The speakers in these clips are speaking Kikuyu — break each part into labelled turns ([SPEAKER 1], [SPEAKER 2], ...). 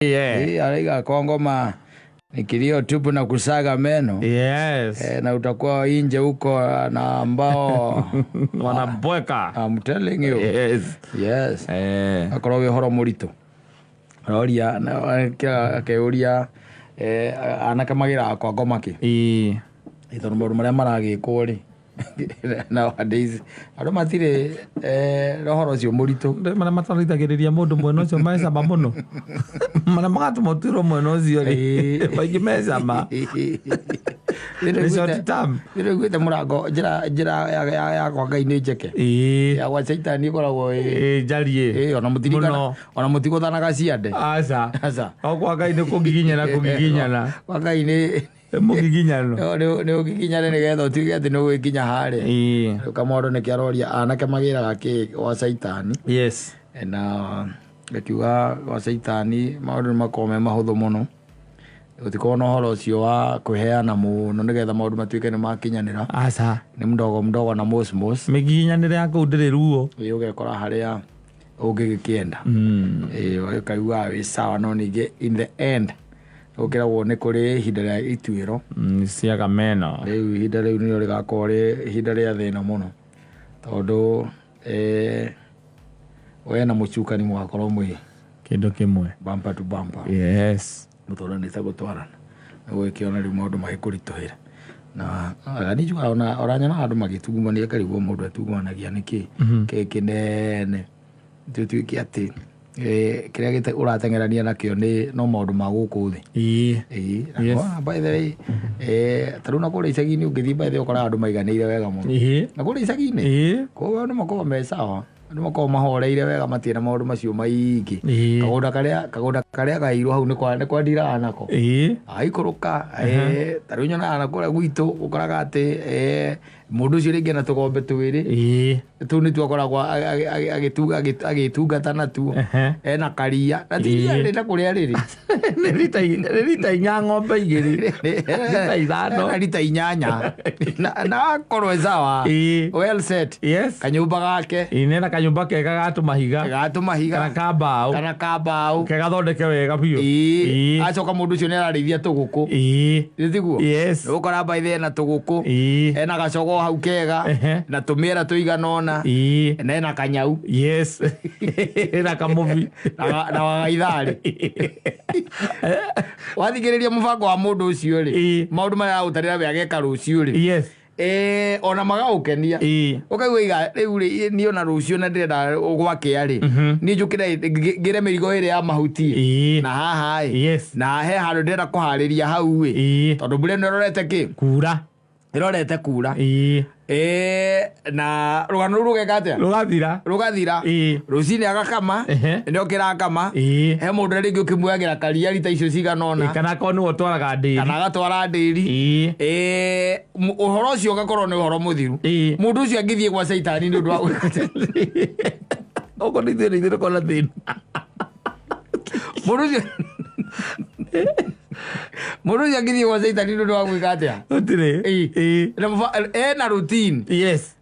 [SPEAKER 1] Araiga kwa ngoma ni kilio tupu na kusaga meno. Na utakuwa nje huko na ambao
[SPEAKER 2] Wanabweka.
[SPEAKER 1] I'm telling you. Yes. Akorwo wĩ ũhoro mũritũ aroria akĩũria anake magĩraga kwa ngoma kĩ. Tondũ maũndũ marĩa maragĩkwo rĩ nowadays andũ matirĩ na ũhoro ũcio mũritũ.
[SPEAKER 2] Marĩa matarithagĩrĩria mũndũ mwena ũcio mecama mũno, marĩa magatũma ũtuĩrwo mwena ũcio rĩ, maingĩ mecama nĩ short term.
[SPEAKER 1] Nĩguĩte mũrango njĩra ya kwa Ngai nĩ njeke, ya gwa Caitani ĩkoragwo ĩ
[SPEAKER 2] Ĩĩ, njariĩ.
[SPEAKER 1] Ona mũtirikana
[SPEAKER 2] Mũno.
[SPEAKER 1] Ona mũtigũthanaga ciande.
[SPEAKER 2] Aca.
[SPEAKER 1] Aca.
[SPEAKER 2] O kwa Ngai nĩ kũgiginyana kũgiginyana.
[SPEAKER 1] Kwa Ngai nĩ
[SPEAKER 2] Mũgiginyano.
[SPEAKER 1] Nĩ ũgiginyane nĩgetha ũtuĩke atĩ nĩ ũgĩkinya harĩa. Rĩu kamwaro nĩkĩo aroria anake magĩraga kĩ gwa Caitani. Na ngakiuga gwa Caitani maũndũ nĩ makoragwo me mahũthũ mũno, gũtikoragwo na ũhoro ũcio wa kwĩheana mũno nĩgetha maũndũ matuĩke nĩ makinyanĩra.
[SPEAKER 2] Aca.
[SPEAKER 1] Nĩ mdogo mdogo na mosmos.
[SPEAKER 2] Mĩgiginyanĩre ya kũu ndĩrĩ ruo.
[SPEAKER 1] Ĩ, ũgekora harĩa ũngĩgĩkĩenda. Ĩ, ũkaigua wĩ sawa, no ningĩ in the end ũkĩragwo nĩ kũrĩ ihinda rĩa ituĩro.
[SPEAKER 2] Ciaga meno.
[SPEAKER 1] Rĩu ihinda rĩu nĩrĩo rĩgakorwo rĩ ihinda rĩa thĩna mũno, tondũ we na mũcukani mũgakorwo mwĩ
[SPEAKER 2] kĩndũ kĩmwe,
[SPEAKER 1] bumper to bumper. Mũtũranĩte gũtwarana nĩgũgĩkĩona rĩu maũndũ magĩkũritũhĩra na niĩ njugaga ona ũranyona andũ magĩtungumania ngarigwo mũndũ atungumanagia nĩkĩ kĩ kĩnene tũtuĩke atĩ kĩrĩa ũrateng'erania nakĩo nĩ no maũndũ ma gũkũ thĩ. Ĩĩ, na by the way, ta rĩu na kũrĩa icagi-inĩ ũngĩthiĩ, by the way, ũkoraga andũ maiganĩire wega mũno. Na kũrĩa icagi-inĩ koguo andũ makoragwo me sawa, andũ makoragwo mahoreire wega, matirĩ na maũndũ macio maingĩ. Kagũnda karĩa gairwo hau nĩ kwandiraga nako. Aikũrũka ta rĩu nyonaga na kũrĩa gwitũ ũkoraga atĩ mũndũ ũcio rĩngĩ ena tũgombe twĩrĩ. Tũu nĩtuo akoragwo agĩtungata natuo. Ena karia na ti iria rĩ na kũrĩa rĩrĩ.
[SPEAKER 2] Nĩ rita 4 ng'ombe 2, rita 5.
[SPEAKER 1] Ena rita 8 na akorwo e sawa. Well set. Kanyũmba gake.
[SPEAKER 2] Ĩĩ, nena kanyũmba kega ga tũmahiga.
[SPEAKER 1] Ga tũmahiga.
[SPEAKER 2] Kana ka mbaũ.
[SPEAKER 1] Kana ka mbaũ.
[SPEAKER 2] Kega thondeke wega biũ.
[SPEAKER 1] Acoka mũndũ ũcio nĩ ararĩithia tũgũkũ. Nĩ tiguo?
[SPEAKER 2] Yes.
[SPEAKER 1] Ũgũkora baithe ena tũgũkũ, ena gacogoo hau kega, na tũmĩera tũigana ũna, na ena kanyau.
[SPEAKER 2] Yes, na kamũbi.
[SPEAKER 1] Na wagaitharĩ wathikĩrĩria mũbango wa mũndũ ũcio rĩ, maũndũ marĩa aragũtarĩra we ageka rũciũ rĩ, ona magagũkenia. Ũkaigua iga rĩu rĩ, niĩ ona rũciũ na ndĩrenda gwakĩa rĩ, niĩ njũkĩre ngĩre mĩrigo ĩrĩa ya mahuti na haha ĩ, na he handũ ndĩrenda kũharĩria hau ĩ, tondũ mbura ĩno ĩrorete kĩ?
[SPEAKER 2] Kura.
[SPEAKER 1] Ĩrorete kura. Na rũgano rũu rũgeka atĩa?
[SPEAKER 2] Rũgathira.
[SPEAKER 1] Rũgathira. Rũcinĩ agakama. Nĩ okĩra akama. He mũndũ ũrĩa rĩngĩ ũkĩmuagĩra karia rita icio cigana ũna.
[SPEAKER 2] Kana akorwo nĩwe ũtwaraga ndĩri.
[SPEAKER 1] Kana agatwara ndĩri. Ũhoro ũcio ũgakorwo nĩ ũhoro mũthiru. Mũndũ ũcio angĩthiĩ gwa Caitani nĩ ũndũ wa
[SPEAKER 2] Okorwo nĩ ithuĩ, nĩ ithuĩ tũkorwo na thĩna.
[SPEAKER 1] Mũndũ ũcio angĩthiĩ gwa Caitani nĩ ũndũ wa gwĩka atĩa?
[SPEAKER 2] Gũtirĩ.
[SPEAKER 1] Na ena routine.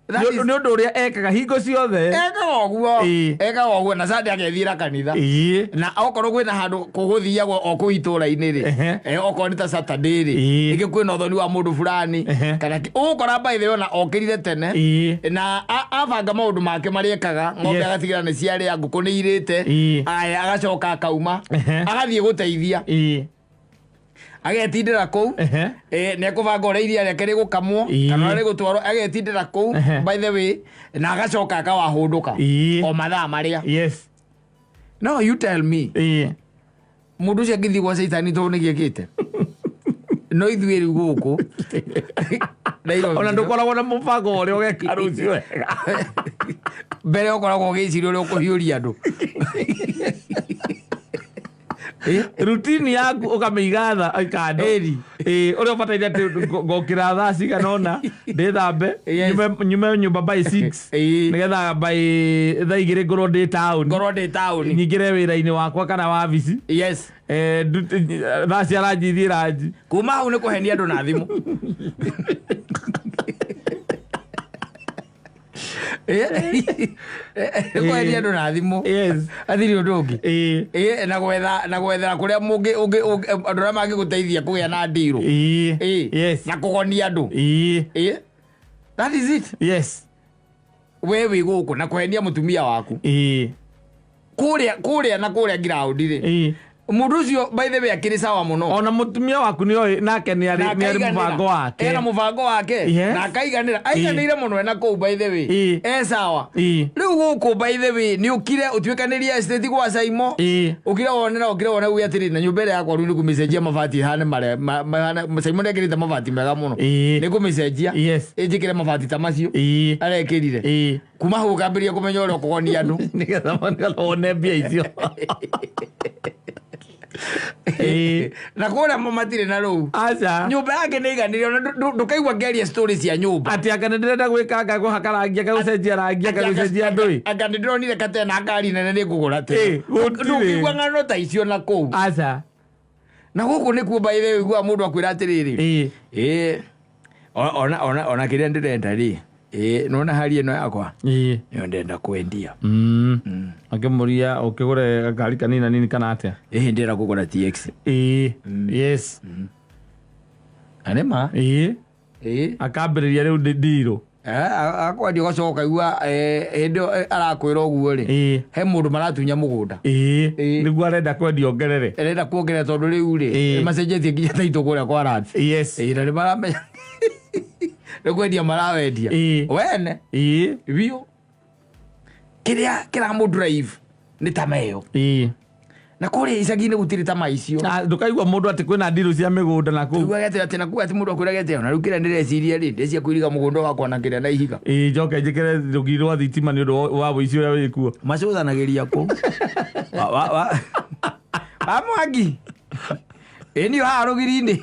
[SPEAKER 1] That
[SPEAKER 2] Nĩ ũndũ ũrĩa ekaga hingo ciothe.
[SPEAKER 1] Ekaga ũguo. Ekaga ũguo na Sunday agethiĩra kanitha. Na okorwo kwĩna handũ kũgũthiagwo o kũu itũra-inĩ rĩ, okorwo nĩ ta Saturday rĩ, rĩngĩ kwĩna ũthoni wa mũndũ fulani, kana ũgũkora by the way ona okĩrire tene na abanga maũndũ make marĩa ekaga, ng'ombe agatigĩra nĩ ciarĩa, ngũkũ nĩ irĩte. Aya, agacoka akauma, agathiĩ gũteithia, agetindĩra kũu. Nĩ ekũbanga ũrĩa iria rĩake rĩgũkamwo kana ũrĩa rĩgũtwarwo, agetindĩra kũu by the way, na agacoka akawahũndũka o mathaa marĩa. No you tell me, mũndũ ũcio angĩthiĩ gwa Caitani tondũ nĩ gĩkĩte no ithuĩ rĩu gũkũ Nairobi.
[SPEAKER 2] Ona ndũkoragwo na mũbango wa ũrĩa ũgeka rũciũ wega.
[SPEAKER 1] Mbere ũkoragwo ũgĩciria ũrĩa ũkũhiũria andũ.
[SPEAKER 2] Routine yaku ũkamĩiga tha kando.
[SPEAKER 1] Ĩri.
[SPEAKER 2] Ĩĩ, ũrĩa ũbataire atĩ ngokĩra thaa cigana ũna, ndĩthambe, nyume nyũmba by 6, nĩgetha by thaa 2 ngorwo ndĩ taũni.
[SPEAKER 1] Ngorwo ndĩ taũni.
[SPEAKER 2] Nyingĩre wĩra-inĩ wakwa kana wabici. Thaa cia ranji thiĩ ranji.
[SPEAKER 1] Kuma hau nĩ kũhenia andũ na thimũ. Kwendia andũ na thimũ.
[SPEAKER 2] Yes.
[SPEAKER 1] Athiri ũndũ ũngĩ.
[SPEAKER 2] Ĩĩ.
[SPEAKER 1] Ĩĩ, na gwetha, na gwethera kũrĩa mũngĩ andũ arĩa mangĩgũteithia kũgĩa na ndirũ.
[SPEAKER 2] Ĩĩ.
[SPEAKER 1] Ĩĩ.
[SPEAKER 2] Yes.
[SPEAKER 1] Na kũgonia andũ.
[SPEAKER 2] Ĩĩ.
[SPEAKER 1] Ĩĩ. That is it.
[SPEAKER 2] Yes.
[SPEAKER 1] We wĩ gũkũ na kũhenia mũtumia waku.
[SPEAKER 2] Ĩĩ.
[SPEAKER 1] Kũrĩa kũrĩa na kũrĩa ground rĩ.
[SPEAKER 2] Ĩĩ.
[SPEAKER 1] Mũndũ ũcio, by the way, akĩrĩ sawa mũno.
[SPEAKER 2] Ona mũtumia waku nĩoĩ nake nĩ
[SPEAKER 1] Na
[SPEAKER 2] arĩ nĩ arĩ
[SPEAKER 1] akaiganĩra.
[SPEAKER 2] mũbango wake.
[SPEAKER 1] Ena mũbango wake.
[SPEAKER 2] Yes.
[SPEAKER 1] Na akaiganĩra, aiganĩire mũno ena kũu, by the way.
[SPEAKER 2] Ĩĩ.
[SPEAKER 1] E sawa.
[SPEAKER 2] Ĩĩ.
[SPEAKER 1] Rĩu gũkũ, by the way, nĩ ũkire ũtuĩkanĩrie estate gwa Saimo.
[SPEAKER 2] Ĩĩ.
[SPEAKER 1] Ũkire wone na ũkire wone uge atĩrĩ, na nyũmba ĩrĩa yakwa rĩu nĩ kũmĩcenjia mabati ĩhane marĩa Saimo nĩ ekĩrĩte mabati mega mũno.
[SPEAKER 2] Ĩĩ.
[SPEAKER 1] Nĩ kũmĩcenjia.
[SPEAKER 2] Yes.
[SPEAKER 1] Ĩnjĩkĩre mabati ta macio
[SPEAKER 2] Ĩĩ.
[SPEAKER 1] arekĩrire.
[SPEAKER 2] Ĩĩ.
[SPEAKER 1] Kuma hau ũkambĩrĩria kũmenya ũrĩa ũkũgonia andũ.
[SPEAKER 2] Nĩgetha wone mbia icio. Ĩĩ.
[SPEAKER 1] Na kũrĩa mo matirĩ na rũu.
[SPEAKER 2] Aca.
[SPEAKER 1] Nyũmba yake nĩ iganĩire, ona ndũkaigua ngĩaria story cia nyũmba.
[SPEAKER 2] Atĩ anga nĩ ndĩrenda gwĩka, anga kũhaka rangi, anga gũcenjia rangi, anga gũcenjia ndũĩ.
[SPEAKER 1] Anga nĩ ndĩronire katena ngari nene nĩ ngũgũra.
[SPEAKER 2] Ĩ,
[SPEAKER 1] Tene
[SPEAKER 2] gũtirĩ.
[SPEAKER 1] ndũngĩigua ng'ano ta icio na kũu.
[SPEAKER 2] Aca.
[SPEAKER 1] Na gũkũ nĩkuo, by the way, ũiguaga mũndũ akwĩra atĩrĩrĩ,
[SPEAKER 2] Ĩĩ.
[SPEAKER 1] ĩ ona kĩrĩa ndĩrenda rĩ, ĩ nona hari ĩno yakwa
[SPEAKER 2] Ĩĩ.
[SPEAKER 1] nĩyo ndĩrenda kwendia.
[SPEAKER 2] Akĩmũria ũkĩgũre ngari kanini nini kana atĩa?
[SPEAKER 1] Ĩhĩ, ndĩrenda kũgũra TX.
[SPEAKER 2] Ĩĩ. Yes.
[SPEAKER 1] Na nĩ ma.
[SPEAKER 2] Ĩĩ.
[SPEAKER 1] Ĩ.
[SPEAKER 2] Akambĩrĩria rĩu ndirũ.
[SPEAKER 1] Akwendia, ũgacoka ũkaigua hĩndĩ ĩyo arakwĩra ũguo rĩ,
[SPEAKER 2] Ĩĩ.
[SPEAKER 1] he mũndũ maratunya mũgũnda.
[SPEAKER 2] Ĩĩ.
[SPEAKER 1] Ĩĩ.
[SPEAKER 2] Nĩguo arenda kwendia ongerere.
[SPEAKER 1] Arenda kuongerera tondũ rĩu rĩ,
[SPEAKER 2] Ĩĩ.
[SPEAKER 1] nĩ macenjetie nginya taitũ kũrĩa kwa randi.
[SPEAKER 2] Yes.
[SPEAKER 1] Ĩĩ, na nĩ maramenya nĩ kwendia marawendia.
[SPEAKER 2] Ĩĩ.
[SPEAKER 1] Wene
[SPEAKER 2] Ĩĩ.
[SPEAKER 1] biũ kĩrĩa kĩramũ drive nĩ tama ĩyo.
[SPEAKER 2] Ĩĩ.
[SPEAKER 1] Na kũrĩa icagi-inĩ gũtirĩ tama icio.
[SPEAKER 2] Na ndũkaigua mũndũ atĩ kwĩna ndirũ cia mĩgũnda na kũu.
[SPEAKER 1] Ugaga atĩ na kuu atĩ mũndũ akwĩraga atĩ ona rĩu kĩrĩa ndĩreciria rĩ, ndĩcia kũiriga mũgũnda wakwa na kĩrĩa na ihiga.
[SPEAKER 2] Ĩĩ, njoke njĩkĩre rũgiri rwa thitima nĩ ũndũ wa wũici ũrĩa wĩkuo.
[SPEAKER 1] Macũthanagĩria kũ wa mwangi ĩ niĩ haha rũgiri-inĩ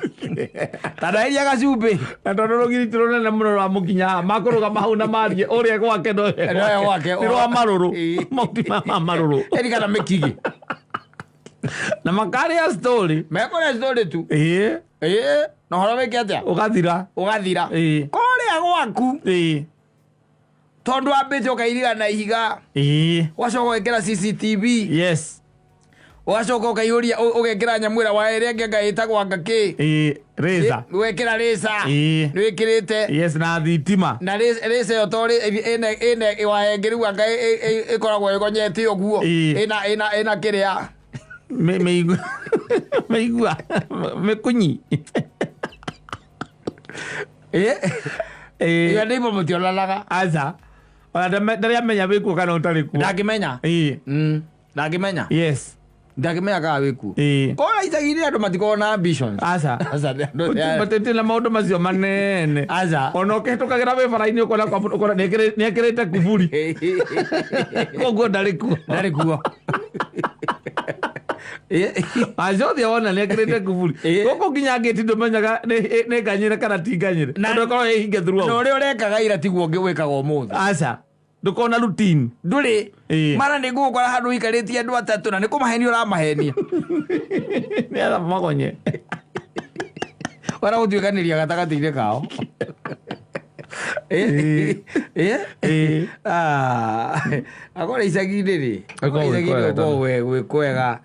[SPEAKER 1] tandaĩria gacumbĩ.
[SPEAKER 2] Na tondũ rũgiri ti rũnene mũno rwa mũkinya haha, makũrũgama hau na marie ũrĩa gwake no
[SPEAKER 1] Noe gwake.
[SPEAKER 2] Nĩ rwa marũrũ.
[SPEAKER 1] Ĩĩ.
[SPEAKER 2] Mauti ma marũrũ.
[SPEAKER 1] Eri kana mĩkigi.
[SPEAKER 2] Na makarĩa story.
[SPEAKER 1] Mekũrĩa story tu.
[SPEAKER 2] Ĩĩ.
[SPEAKER 1] Ĩ na ũhoro wĩke atĩa?
[SPEAKER 2] Ũgathira.
[SPEAKER 1] Ũgathira.
[SPEAKER 2] Ĩĩ.
[SPEAKER 1] Kũrĩa gwaku,
[SPEAKER 2] Ĩĩ.
[SPEAKER 1] tondũ wambĩte ũkairiga na ihiga,
[SPEAKER 2] Ĩĩ.
[SPEAKER 1] ũgacoka ũgekĩra CCTV,
[SPEAKER 2] Yes.
[SPEAKER 1] ũgacoka ũkaihũria ũgekĩra nyamũ ĩrĩa wa ĩrĩa ĩngĩ anga ĩtagwo anga kĩ.
[SPEAKER 2] Ĩĩ, rĩca.
[SPEAKER 1] Ũgekĩra rĩca.
[SPEAKER 2] Ĩĩ.
[SPEAKER 1] Nĩ wĩkĩrĩte.
[SPEAKER 2] Yes, na thitima.
[SPEAKER 1] Na rĩca ĩyo to ĩna wahenge rĩu anga ĩkoragwo ĩgonyete ũguo.
[SPEAKER 2] Ĩĩ.
[SPEAKER 1] Ĩna kĩrĩa.
[SPEAKER 2] Mĩigua mĩigua mĩkunyi.
[SPEAKER 1] Ĩ.
[SPEAKER 2] Ĩĩ.
[SPEAKER 1] Ĩyo nĩibo mũtionanaga.
[SPEAKER 2] Aca, ona ndarĩ amenya wĩkuo kana ũtarĩ kuo.
[SPEAKER 1] Ndangĩmenya.
[SPEAKER 2] Ĩĩ.
[SPEAKER 1] Ndangĩmenya.
[SPEAKER 2] Yes.
[SPEAKER 1] Ndangĩmenya kana wĩkuo.
[SPEAKER 2] Ĩĩ.
[SPEAKER 1] Kũrĩa icagi-inĩ andũ matikoragwo na ambitions.
[SPEAKER 2] Aca.
[SPEAKER 1] Aca,
[SPEAKER 2] Matĩtĩ na maũndũ macio manene.
[SPEAKER 1] Aca.
[SPEAKER 2] Ona ũkĩhĩtũkagĩra wĩ bara-inĩ ũkona kwa mũndũ, ũkona nĩekĩrĩte kuburi, koguo ndarĩ kuo.
[SPEAKER 1] Ndarĩ kuo.
[SPEAKER 2] Aca, ũthiĩ wona nĩekĩrĩte kuburi.
[SPEAKER 1] Ĩĩ.
[SPEAKER 2] Gũkũ nginya ngĩti ndũmenyaga nĩ nganyĩre kana ti nganyĩre, tondũ ĩkorwo ĩhinge
[SPEAKER 1] Na
[SPEAKER 2] throughout.
[SPEAKER 1] ũrĩa ũrekaga ira tiguo ũngĩ wĩkaga ũmũthĩ.
[SPEAKER 2] Aca, ndũkona routine.
[SPEAKER 1] Ndũrĩ.
[SPEAKER 2] Ĩĩ.
[SPEAKER 1] Mara nĩ ngũgũkora handũ ũikarĩtie andũ atatũ na nĩ kũmahenia ũramahenia.
[SPEAKER 2] Nĩgetha magonye.
[SPEAKER 1] Wara gũtuĩkanĩria gatagatĩ-inĩ kao.
[SPEAKER 2] Ĩĩ.
[SPEAKER 1] Ĩ.
[SPEAKER 2] Ĩĩ.
[SPEAKER 1] Ah, akora icagi-inĩ rĩ,
[SPEAKER 2] Gũkoragwo gwĩ
[SPEAKER 1] icagi-inĩ
[SPEAKER 2] kwega.
[SPEAKER 1] gũkoragwo gwĩ kwega.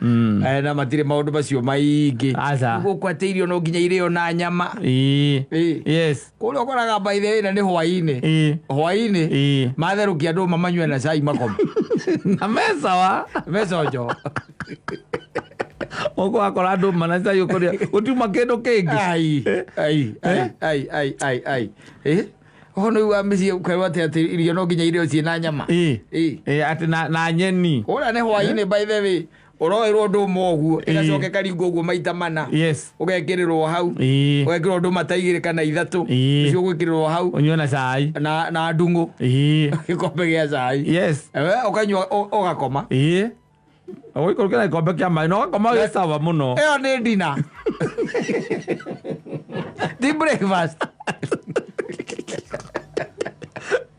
[SPEAKER 1] Na matirĩ maũndũ macio maingĩ.
[SPEAKER 2] Aca.
[SPEAKER 1] Gũkũ atĩ irio no nginya irĩo na nyama.
[SPEAKER 2] Ĩĩ.
[SPEAKER 1] Ĩĩ.
[SPEAKER 2] Yes.
[SPEAKER 1] Kũrĩa ũkoraga, by the way, na nĩ hwaĩ-inĩ.
[SPEAKER 2] Ĩĩ.
[SPEAKER 1] Hwaĩ-inĩ
[SPEAKER 2] Ĩĩ.
[SPEAKER 1] matherũkia ndũma manyue na cai makome.
[SPEAKER 2] Na mecawa.
[SPEAKER 1] Meconjo.
[SPEAKER 2] Ũguo wakora ndũma na cai ũkũrĩa gũtiuma kĩndũ kĩngĩ.
[SPEAKER 1] Ai ai ai ai ai ai ai, eh, ũhoro nĩ wa mĩciĩ ũkerwo atĩ irio no nginya irio ciĩ na nyama.
[SPEAKER 2] Ĩĩ.
[SPEAKER 1] Ĩĩ.
[SPEAKER 2] Ĩĩ, atĩ na nyeni.
[SPEAKER 1] Kũrĩa nĩ hwaĩ-inĩ, by the way, ũroerwo ndũma ũguo, ĩgacoka ĩkaringwo ũguo maita mana.
[SPEAKER 2] Yes.
[SPEAKER 1] Ũgekĩrĩrwo hau.
[SPEAKER 2] Ĩĩ.
[SPEAKER 1] Ũgekĩrwo ndũma ta igĩrĩ kana ithatũ.
[SPEAKER 2] Ĩĩ.
[SPEAKER 1] Icio ũgwĩkĩrĩrwo hau.
[SPEAKER 2] Ũnyue na cai.
[SPEAKER 1] Na ndung'ũ.
[SPEAKER 2] Ĩĩ.
[SPEAKER 1] Gĩkombe gĩa cai.
[SPEAKER 2] Yes.
[SPEAKER 1] Ewe, ũkanyua ũgakoma.
[SPEAKER 2] Ĩĩ, ũgũikũrũkĩra na gĩkombe kĩa maĩ na ũgakoma wĩ sawa mũno.
[SPEAKER 1] Ĩyo nĩ dinner, ti breakfast.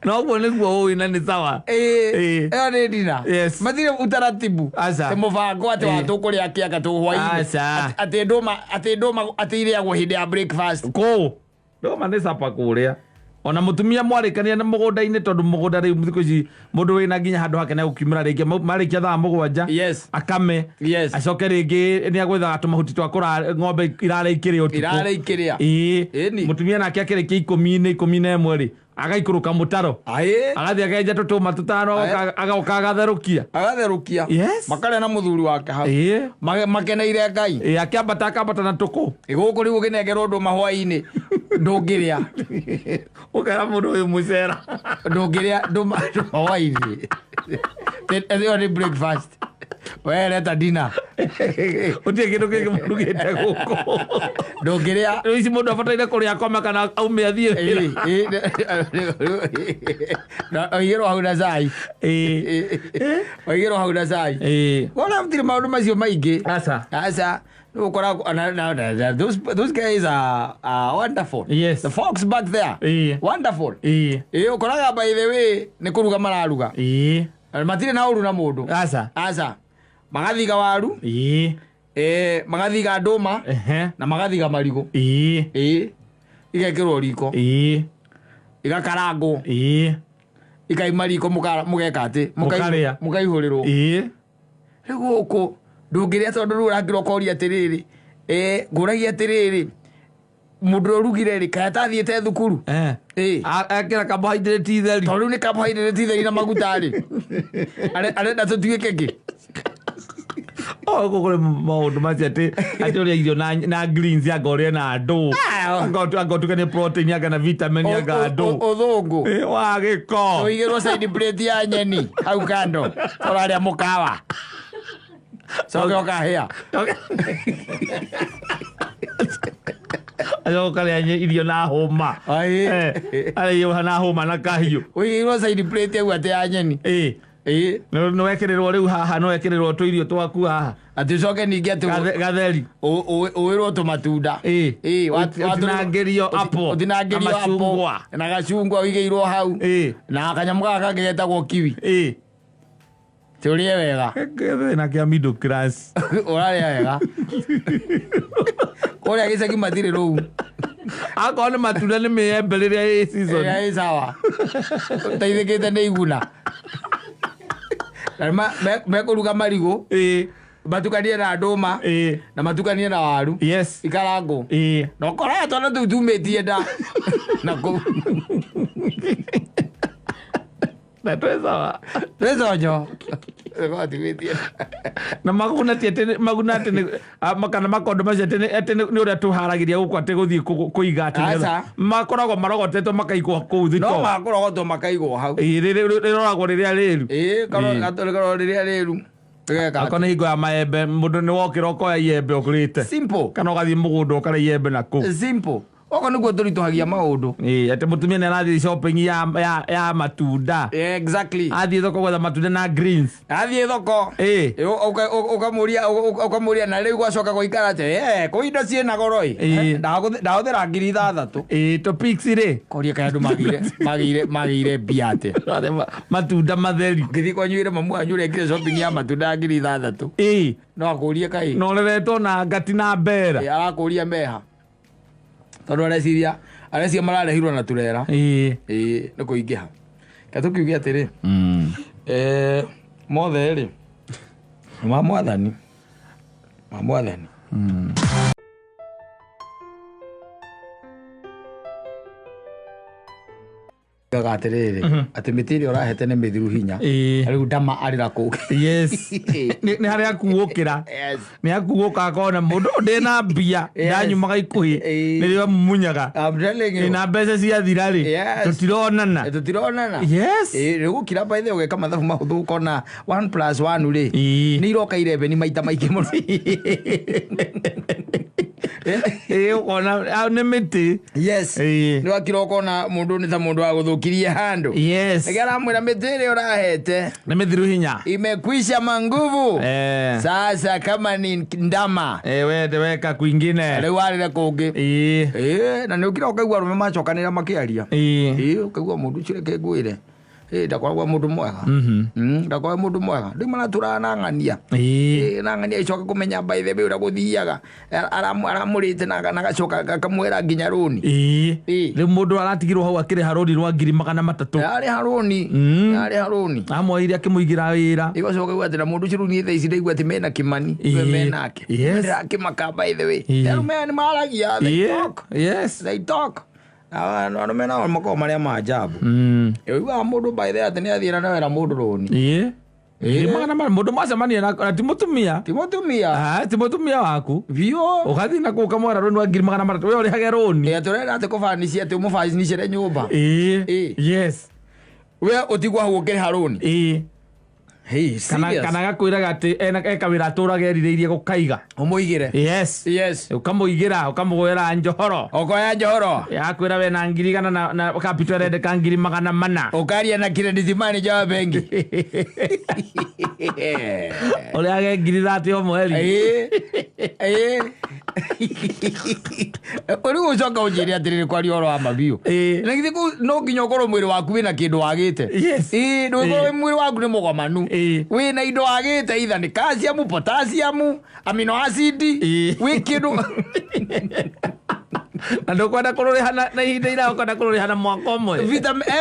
[SPEAKER 2] Na ũguo nĩguo ũĩ na nĩ sawa.
[SPEAKER 1] Ĩĩ.
[SPEAKER 2] Ĩĩ.
[SPEAKER 1] Ĩyo nĩ dinner.
[SPEAKER 2] Yes.
[SPEAKER 1] Matirĩ utaratibu.
[SPEAKER 2] Aca.
[SPEAKER 1] Ti mũbango atĩ
[SPEAKER 2] Ĩĩ.
[SPEAKER 1] wa tũkũrĩa kĩanga tũ hwaĩ-inĩ.
[SPEAKER 2] Aca.
[SPEAKER 1] Atĩ ndũma irĩagwo hĩndĩ ya breakfast.
[SPEAKER 2] Kũũ ndũma nĩ supper kũrĩa. Ona mutumia mwarĩkania na mũgũnda-inĩ, tondũ mũgũnda rĩu thikũ ici mũndũ wĩna nginya handũ hake nĩegũkiumĩra rĩngĩ marĩkia thaa 7, akame, acoke rĩngĩ nĩagwethaga tũmahuti twa kũra ng'ombe irare ikĩrĩa ũtukũ.
[SPEAKER 1] Irare ikĩrĩa.
[SPEAKER 2] Ĩĩ.
[SPEAKER 1] Ĩni.
[SPEAKER 2] Mũtumia nake akĩrĩkia 10-inĩ, 11 rĩ, agaikũrũka mũtaro,
[SPEAKER 1] Aĩ.
[SPEAKER 2] agathiĩ akenja tũtũma tũtano, agoka agatherũkia.
[SPEAKER 1] Agatherũkia. Makarĩa na mũthuri wake hau. Makeneire Ngai.
[SPEAKER 2] Ĩĩ, akĩambata akambata na tũkũ.
[SPEAKER 1] Gũkũ rĩu ũkĩnengerwo ndũma hwaĩ-inĩ ndũngĩrĩa.
[SPEAKER 2] Ũkera mũndũ ũyũ mũcera.
[SPEAKER 1] Ndũngĩrĩa ndũma ndũma hwaĩ-inĩ. Ĩyo nĩ breakfast, we reta dinner.
[SPEAKER 2] Gũtirĩ kĩndũ kĩngĩ mũrugĩte gũkũ.
[SPEAKER 1] Ndũngĩrĩa.
[SPEAKER 2] Rĩu ici mũndũ abataire kũrĩa akome kana aume athiĩ wĩra.
[SPEAKER 1] Oigĩrwo hau na cai. Oigĩrwo hau na cai. Wona gũtirĩ maũndũ macio maingĩ.
[SPEAKER 2] Aca.
[SPEAKER 1] Aca. Ũkora those guys are wonderful. The folks back there, wonderful. Ĩĩ, ũkoraga by the way nĩ kũruga mararuga. Na matirĩ na ũru na mũndũ.
[SPEAKER 2] Aca.
[SPEAKER 1] Aca, magathiga waru, magathiga ndũma, na magathiga marigũ. Ĩĩ, igekĩrwo riko, igakarangwo, ikaima riko, mũgeka atĩ
[SPEAKER 2] Mũkarĩa.
[SPEAKER 1] Mũkaihũrĩrwo. Rĩu gũkũ ndũngĩrĩa, tondũ rĩu ũrakĩra ũkoria atĩrĩrĩ, ngũragia atĩrĩrĩ, mũndũ ũrĩa ũrugire rĩ, kaĩ atathiĩte thukuru? Ĩĩ.
[SPEAKER 2] Ekĩra carbohydrate theri.
[SPEAKER 1] Tondũ rĩu nĩ carbohydrate theri na maguta rĩ, arenda tũtuĩke kĩ?
[SPEAKER 2] Oh, gũkũ kũrĩ maũndũ macio atĩ ũrĩa irio na greens, anga ũrĩe na ndũ, anga ũtukanie protein, anga na vitamin, anga ndũ.
[SPEAKER 1] Ũthũngũ.
[SPEAKER 2] Ĩ, wa gĩko.
[SPEAKER 1] Ũigĩrwo side plate ya nyeni hau kando, ũrarĩa mũkawa, coke ũkahĩa.
[SPEAKER 2] Acoka ũkarĩa irio na hũma.
[SPEAKER 1] Aĩ.
[SPEAKER 2] Arĩa irio na hũma na kahiũ.
[SPEAKER 1] Ũigĩirwo side plate hau atĩ ya nyeni. Ĩĩ.
[SPEAKER 2] Nĩ wekĩrĩrwo rĩu haha, nĩ wekĩrĩrwo tũirio twaku haha.
[SPEAKER 1] Atĩ ũcoke ningĩ atĩ
[SPEAKER 2] Gatheri.
[SPEAKER 1] Ũwĩrwo tũmatunda. Ĩĩ,
[SPEAKER 2] Ũtinangĩrio apple
[SPEAKER 1] ũtinangĩrio
[SPEAKER 2] na
[SPEAKER 1] apple
[SPEAKER 2] macungwa.
[SPEAKER 1] Na gacungwa ũigĩirwo hau, na kanyamũ gaka kangĩ getagwo kiwi. Ti ũrĩe wega.
[SPEAKER 2] Na kĩa middle class.
[SPEAKER 1] Ũrarĩa wega, kũrĩa gĩcagi matirĩ rũu.
[SPEAKER 2] Akorwo nĩ matunda, nĩ mĩembe rĩrĩa ĩ season.
[SPEAKER 1] Ĩrĩa ĩ sawa, ũteithĩkĩte nĩ iguna na nĩ mekũruga marigũ, matukanie na ndũma, na matukanie na waru, ikarangwo, na ũkoraga twana tũu tumĩtie nda na kũu.
[SPEAKER 2] Na twĩ sawa.
[SPEAKER 1] Twĩconjo tumĩtie.
[SPEAKER 2] Na maguna ti atĩ maguna atĩ nĩ kana makondo macio atĩ nĩ ũrĩa tũharagĩria gũkũ atĩ gũthiĩ kũiga atĩ
[SPEAKER 1] Aca.
[SPEAKER 2] Makoragwo marogotetwo makaigwo kũu
[SPEAKER 1] No
[SPEAKER 2] thito.
[SPEAKER 1] Makũrogotwo makaigwo hau.
[SPEAKER 2] Ĩĩ, rĩroragwo rĩrĩa rĩru.
[SPEAKER 1] Ĩĩ, karoro rĩrĩa rĩru Geka.
[SPEAKER 2] Akorwo nĩ hingo ya maembe, mũndũ nĩ wokĩra ũkoya iembe ũkũrĩte.
[SPEAKER 1] Simple.
[SPEAKER 2] Kana ũgathiĩ mũgũnda ũkarĩa iembe na kũu.
[SPEAKER 1] Simple, oko nĩguo tũritũhagia maũndũ.
[SPEAKER 2] Ĩĩ, atĩ mũtumia nĩ arathiĩ shopping ya matunda. Athiĩ thoko gwetha matunda na greens.
[SPEAKER 1] Athiĩ thoko. Ĩ, ũkamũria na rĩu gwacoka gũikara atĩ kũ indo ciĩna goro ĩ. Ndahũthĩra 6,000.
[SPEAKER 2] Ĩĩ, topics rĩ.
[SPEAKER 1] Koria kaĩ andũ magĩire mbia atĩa?
[SPEAKER 2] Matunda matheri.
[SPEAKER 1] Ngĩthiĩ kwanyu ĩre mamu wanyu ũrekire shopping ya matunda ya 6,000. No akũrie kaĩ.
[SPEAKER 2] Na ũreretwo na ngati na mbera.
[SPEAKER 1] Ĩ, arakũria meha tondũ areciria mararehirwo na turera. Ĩĩ, nĩ kũingĩha ka tũkiuge atĩrĩ, mothe rĩ nĩ ma Mwathani, ma Mwathani. Gaga atĩrĩrĩ, atĩ mĩtĩ ĩrĩa ũrahete nĩ mĩthiru hinya. Rĩu ndama arĩra kũu.
[SPEAKER 2] Yes, nĩ harĩa akuũkĩra. Nĩ akuũka akona mũndũ ũyũ ndĩna mbia. Ndanyumaga ikuhĩ. Nĩrĩo amumunyaga.
[SPEAKER 1] I'm telling you.
[SPEAKER 2] Na mbeca ciathira rĩ, tũtironana.
[SPEAKER 1] Tũtironana. Rĩu gũkira by the way, ũgeka mathabu mahũthũ, ũkona 1 plus 1 rĩ, nĩ iroka 11 maita maingĩ mũno.
[SPEAKER 2] Ĩĩ, ũkona nĩ mĩtĩ.
[SPEAKER 1] Nĩ wakira ũkona mũndũ nĩ ta mũndũ wa gũthũkirie handũ. Nĩkĩo aramwĩra mĩtĩ ĩrĩa ũrahete
[SPEAKER 2] Nĩ mĩthiru hinya.
[SPEAKER 1] Imekwisha manguvu. Sasa kama ni ndama,
[SPEAKER 2] Wende weka kwingine.
[SPEAKER 1] Rĩu warĩre kũngĩ. Ĩĩ, na nĩ ũkira ũkaigua arũme macokanĩra makĩaria. Ĩĩ, ũkaigua mũndũ ũcio, reke ngwĩre. Ndakoragwo mũndũ mwega. Ndakoragwo mũndũ mwega. Rĩu maratũraga na ng'ania. Na ng'ania icoka kũmenya by the way ũrĩa gũthiaga. Aramũrĩte na agacoka akamwĩra nginya rũni.
[SPEAKER 2] Rĩu mũndũ aratigirwo hau akĩrĩha rũni rwa 300,000.
[SPEAKER 1] Arĩha rũni. Arĩha rũni.
[SPEAKER 2] Amoire akĩmũigĩra wĩra.
[SPEAKER 1] Igacoka uga atĩ na mũndũ ũcio rĩu niĩ thaa ici ndaigua atĩ mena Kĩmani, we menake. Ndĩrakĩmaka by the way. Arũme aya nĩ maragia, they talk. They talk. Arũme nao makoragwo marĩ a maajabu. Ũiguaga mũndũ by the way atĩ nĩ athiĩ na wera mũndũ rũni.
[SPEAKER 2] 400,000 mũndũ mwacemania na ti mũtumia.
[SPEAKER 1] Ti mũtumia.
[SPEAKER 2] Ah, ti mũtumia waku.
[SPEAKER 1] Biũ.
[SPEAKER 2] Ũgathiĩ na kũu ũkamwĩra rũni rwa 300,000 we ũrĩhage rũni.
[SPEAKER 1] Tũrenda atĩ kũbanicĩa atĩ ũmũbanicĩre nyũmba. We ũtigwo hau ũkĩrĩha rũni. Hey,
[SPEAKER 2] Kana
[SPEAKER 1] serious?
[SPEAKER 2] kana gakwĩraga atĩ eka wĩra atũraga erirĩirie gũkaiga.
[SPEAKER 1] Ũmũigĩre.
[SPEAKER 2] Yes. Ũkamũigĩra ũkamũgwĩra njohoro.
[SPEAKER 1] Ũkoya njohoro.
[SPEAKER 2] Yakwĩra wena 100,000 na capital ĩrendeka 400,000.
[SPEAKER 1] Ũkaria na credit manager wa bengi.
[SPEAKER 2] Ũrĩhage 30,000 o mweri.
[SPEAKER 1] Rĩu ũcoka ũnjĩre atĩrĩrĩ kwaria ũhoro wa mabiũ. Na githĩ kũu no nginya ũkorwo mwĩrĩ waku wĩna kĩndũ wagĩte. Ndũgĩkorwo mwĩrĩ waku nĩ mũgomanu. Wĩna indo wagĩte either nĩ calcium, potassium, amino acid, wĩ kĩndũ.
[SPEAKER 2] Na ndũkwenda kũrũrĩha na ihinda iraya, ũkwenda kũrũrĩha na mwaka ũmwe.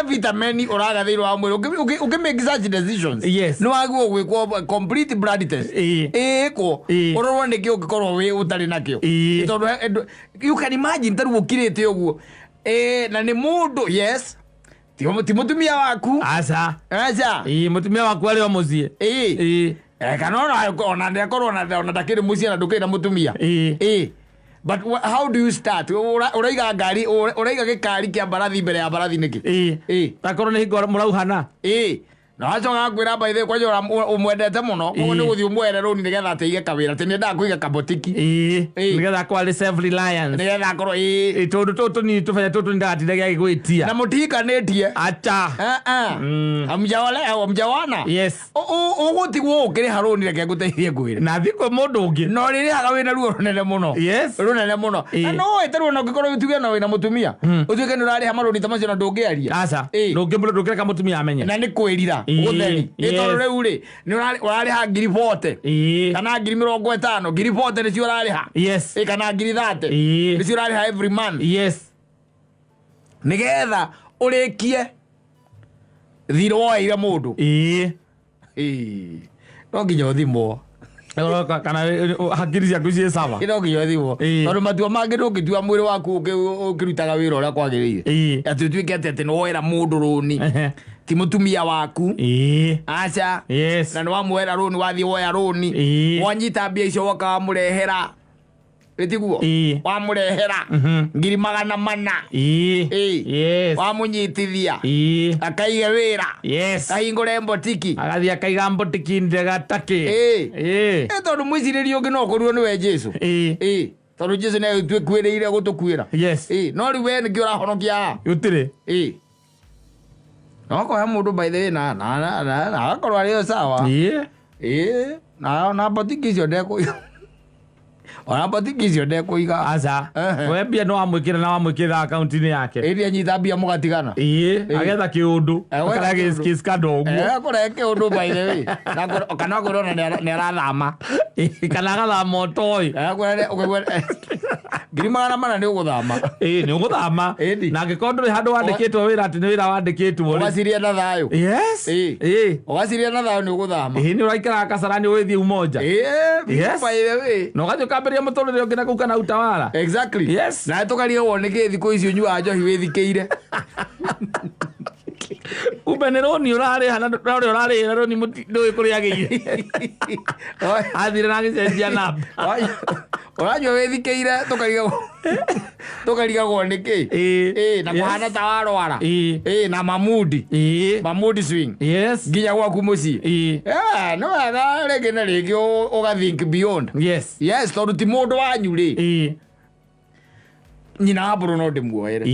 [SPEAKER 1] Vitamin ũraga thĩinĩ wa mwĩrĩ. Ũkĩ make such decisions. Nĩ wagĩrĩirwo gwĩkwo complete blood test. Ĩkwo. Ũrorwo nĩkĩ ũngĩkorwo wĩ ũtarĩ nakĩo. Tondũ you can imagine ta rĩu ũkirĩte ũguo. Na nĩ mũndũ, yes. Ti mũtumia waku.
[SPEAKER 2] Aca.
[SPEAKER 1] Aca.
[SPEAKER 2] Mũtumia waku arĩ o mũciĩ.
[SPEAKER 1] Kana ona nĩakorwo ona ndakĩrĩ mũciĩ na ndũkĩrĩ na mũtumia. But how do you start? Ũraiga ngari, ũraiga gĩkari kĩa mbarathi mbere ya mbarathi nĩkĩ?
[SPEAKER 2] Takorwo nĩ hingo mũrauhana.
[SPEAKER 1] Na wacoka gakwĩra by the way, kwanja ũmwendete mũno, koguo nĩ gũthiĩ ũmwere rũni nĩgetha atĩ aige kawĩra, atĩ nĩendaga kũiga kabotiki.
[SPEAKER 2] Nĩgetha akorwo arĩ self reliance.
[SPEAKER 1] Nĩgetha akorwo,
[SPEAKER 2] Tũndũ tũtũ tũnini tũbenya tũtũ nĩndagatindagia agĩgwĩtia.
[SPEAKER 1] Na mũtihikanĩtie.
[SPEAKER 2] Acha.
[SPEAKER 1] Hamjaolewa, hamjaoana. Ũgũtigwo ũkĩrĩha rũni, reke ngũteithie ngwĩre.
[SPEAKER 2] Na thiĩ kwĩ mũndũ ũngĩ.
[SPEAKER 1] Na ũrĩrĩhaga wĩna ruo rũnene mũno. Rũnene mũno. Na no wĩte ruo na ũngĩkorwo tuge na wĩna mũtumia. Ũtuĩke nĩ ũrarĩha marũni ta macio na ndũngĩaria.
[SPEAKER 2] Aca. Ndũngĩreka mũtumia amenye.
[SPEAKER 1] Na nĩ kwĩrira. Gũtheri. Nĩ tondũ rĩu rĩ, nĩ ũrarĩha 40,000. Kana 50,000, 40,000 nĩcio ũrarĩha. Kana 30,000. Nĩcio ũrarĩha every month. Nĩgetha ũrĩkie thirĩ woeire mũndũ. No nginya ũthimwo.
[SPEAKER 2] Kana hakiri ciaku ciĩ sawa.
[SPEAKER 1] No nginya ũthimwo. Tondũ matua mangĩ ndũngĩtua mwĩrĩ waku ũkĩrutaga wĩra ũrĩa kwagĩrĩire. Atĩ ũtuĩke atĩ nĩ woera mũndũ rũni. Ti mũtumia waku. Aca. Na nĩ wamuoera rũni, wathiĩ woya rũni. Wanyita mbia icio woka wamũrehera. Ĩtiguo? Wamũrehera 400,000. Wamũnyitithia. Akaige wĩra. Ahingũre mbotiki.
[SPEAKER 2] Agathiĩ akaiga mbotiki njega takĩ.
[SPEAKER 1] Tondũ mwĩcirĩrie ũngĩ no ũkorirwo nĩwe Jesu. Tondũ Jesu nĩ agĩtuĩkuĩrĩire gũtũkuĩra. No rĩu we nĩkĩo ũrahonokia haha.
[SPEAKER 2] Gũtirĩ.
[SPEAKER 1] No koya mũndũ by the way na agakorwo arĩ o sawa. Na mbotiki icio ndekũiga. Ona mbotiki icio ndekũiga.
[SPEAKER 2] Aca. We mbia nĩ wamwĩkĩra na wamwĩkĩra akaunti-inĩ yake.
[SPEAKER 1] Ĩrĩa anyita mbia mũgatigana.
[SPEAKER 2] Agetha kĩũndũ.
[SPEAKER 1] Gwetha
[SPEAKER 2] Akarĩa
[SPEAKER 1] kĩũndũ.
[SPEAKER 2] gĩskando ũguo.
[SPEAKER 1] Akũrehe kĩũndũ by the way. Na kana akwĩra ona nĩ arathama.
[SPEAKER 2] Kana agathama ũtoĩ.
[SPEAKER 1] Akwĩra ũkaigua 400,000 nĩ ũgũthama.
[SPEAKER 2] Nĩ ũgũthama. Na angĩkorwo ndũrĩ handũ wandĩkĩtwo wĩra atĩ nĩ wĩra wandĩkĩtwo rĩ.
[SPEAKER 1] Ũgaciria na thayũ. Ũgaciria na thayũ nĩ ũgũthama.
[SPEAKER 2] Nĩ ũraikaraga Kasarani ũgĩthiĩ Umoja.
[SPEAKER 1] By the way.
[SPEAKER 2] Na ũgathiĩ ũkambĩrĩria mũtũrĩre ũngĩ na kũu kana Utawala.
[SPEAKER 1] Na tũkarigagwo nĩkĩ thikũ ici ũnyuaga njohi wĩthikĩire.
[SPEAKER 2] Kumbe nĩ rũni ũrarĩha na ũrĩa ũrarĩhĩra rũni ndũĩ kũrĩa agĩire. Athire na agĩcenjia namba.
[SPEAKER 1] Ũranyua wĩthikĩire tũkarigagwo nĩkĩ. Na kũhana ta warwara. Na mamudi. Mamudi swing. Nginya gwaku mũciĩ. Nĩ wega rĩngĩ na rĩngĩ ũga think beyond. Yes, tondũ ti mũndũ wanyu rĩ. Nyina wa mbũrũ no ndĩmuoere.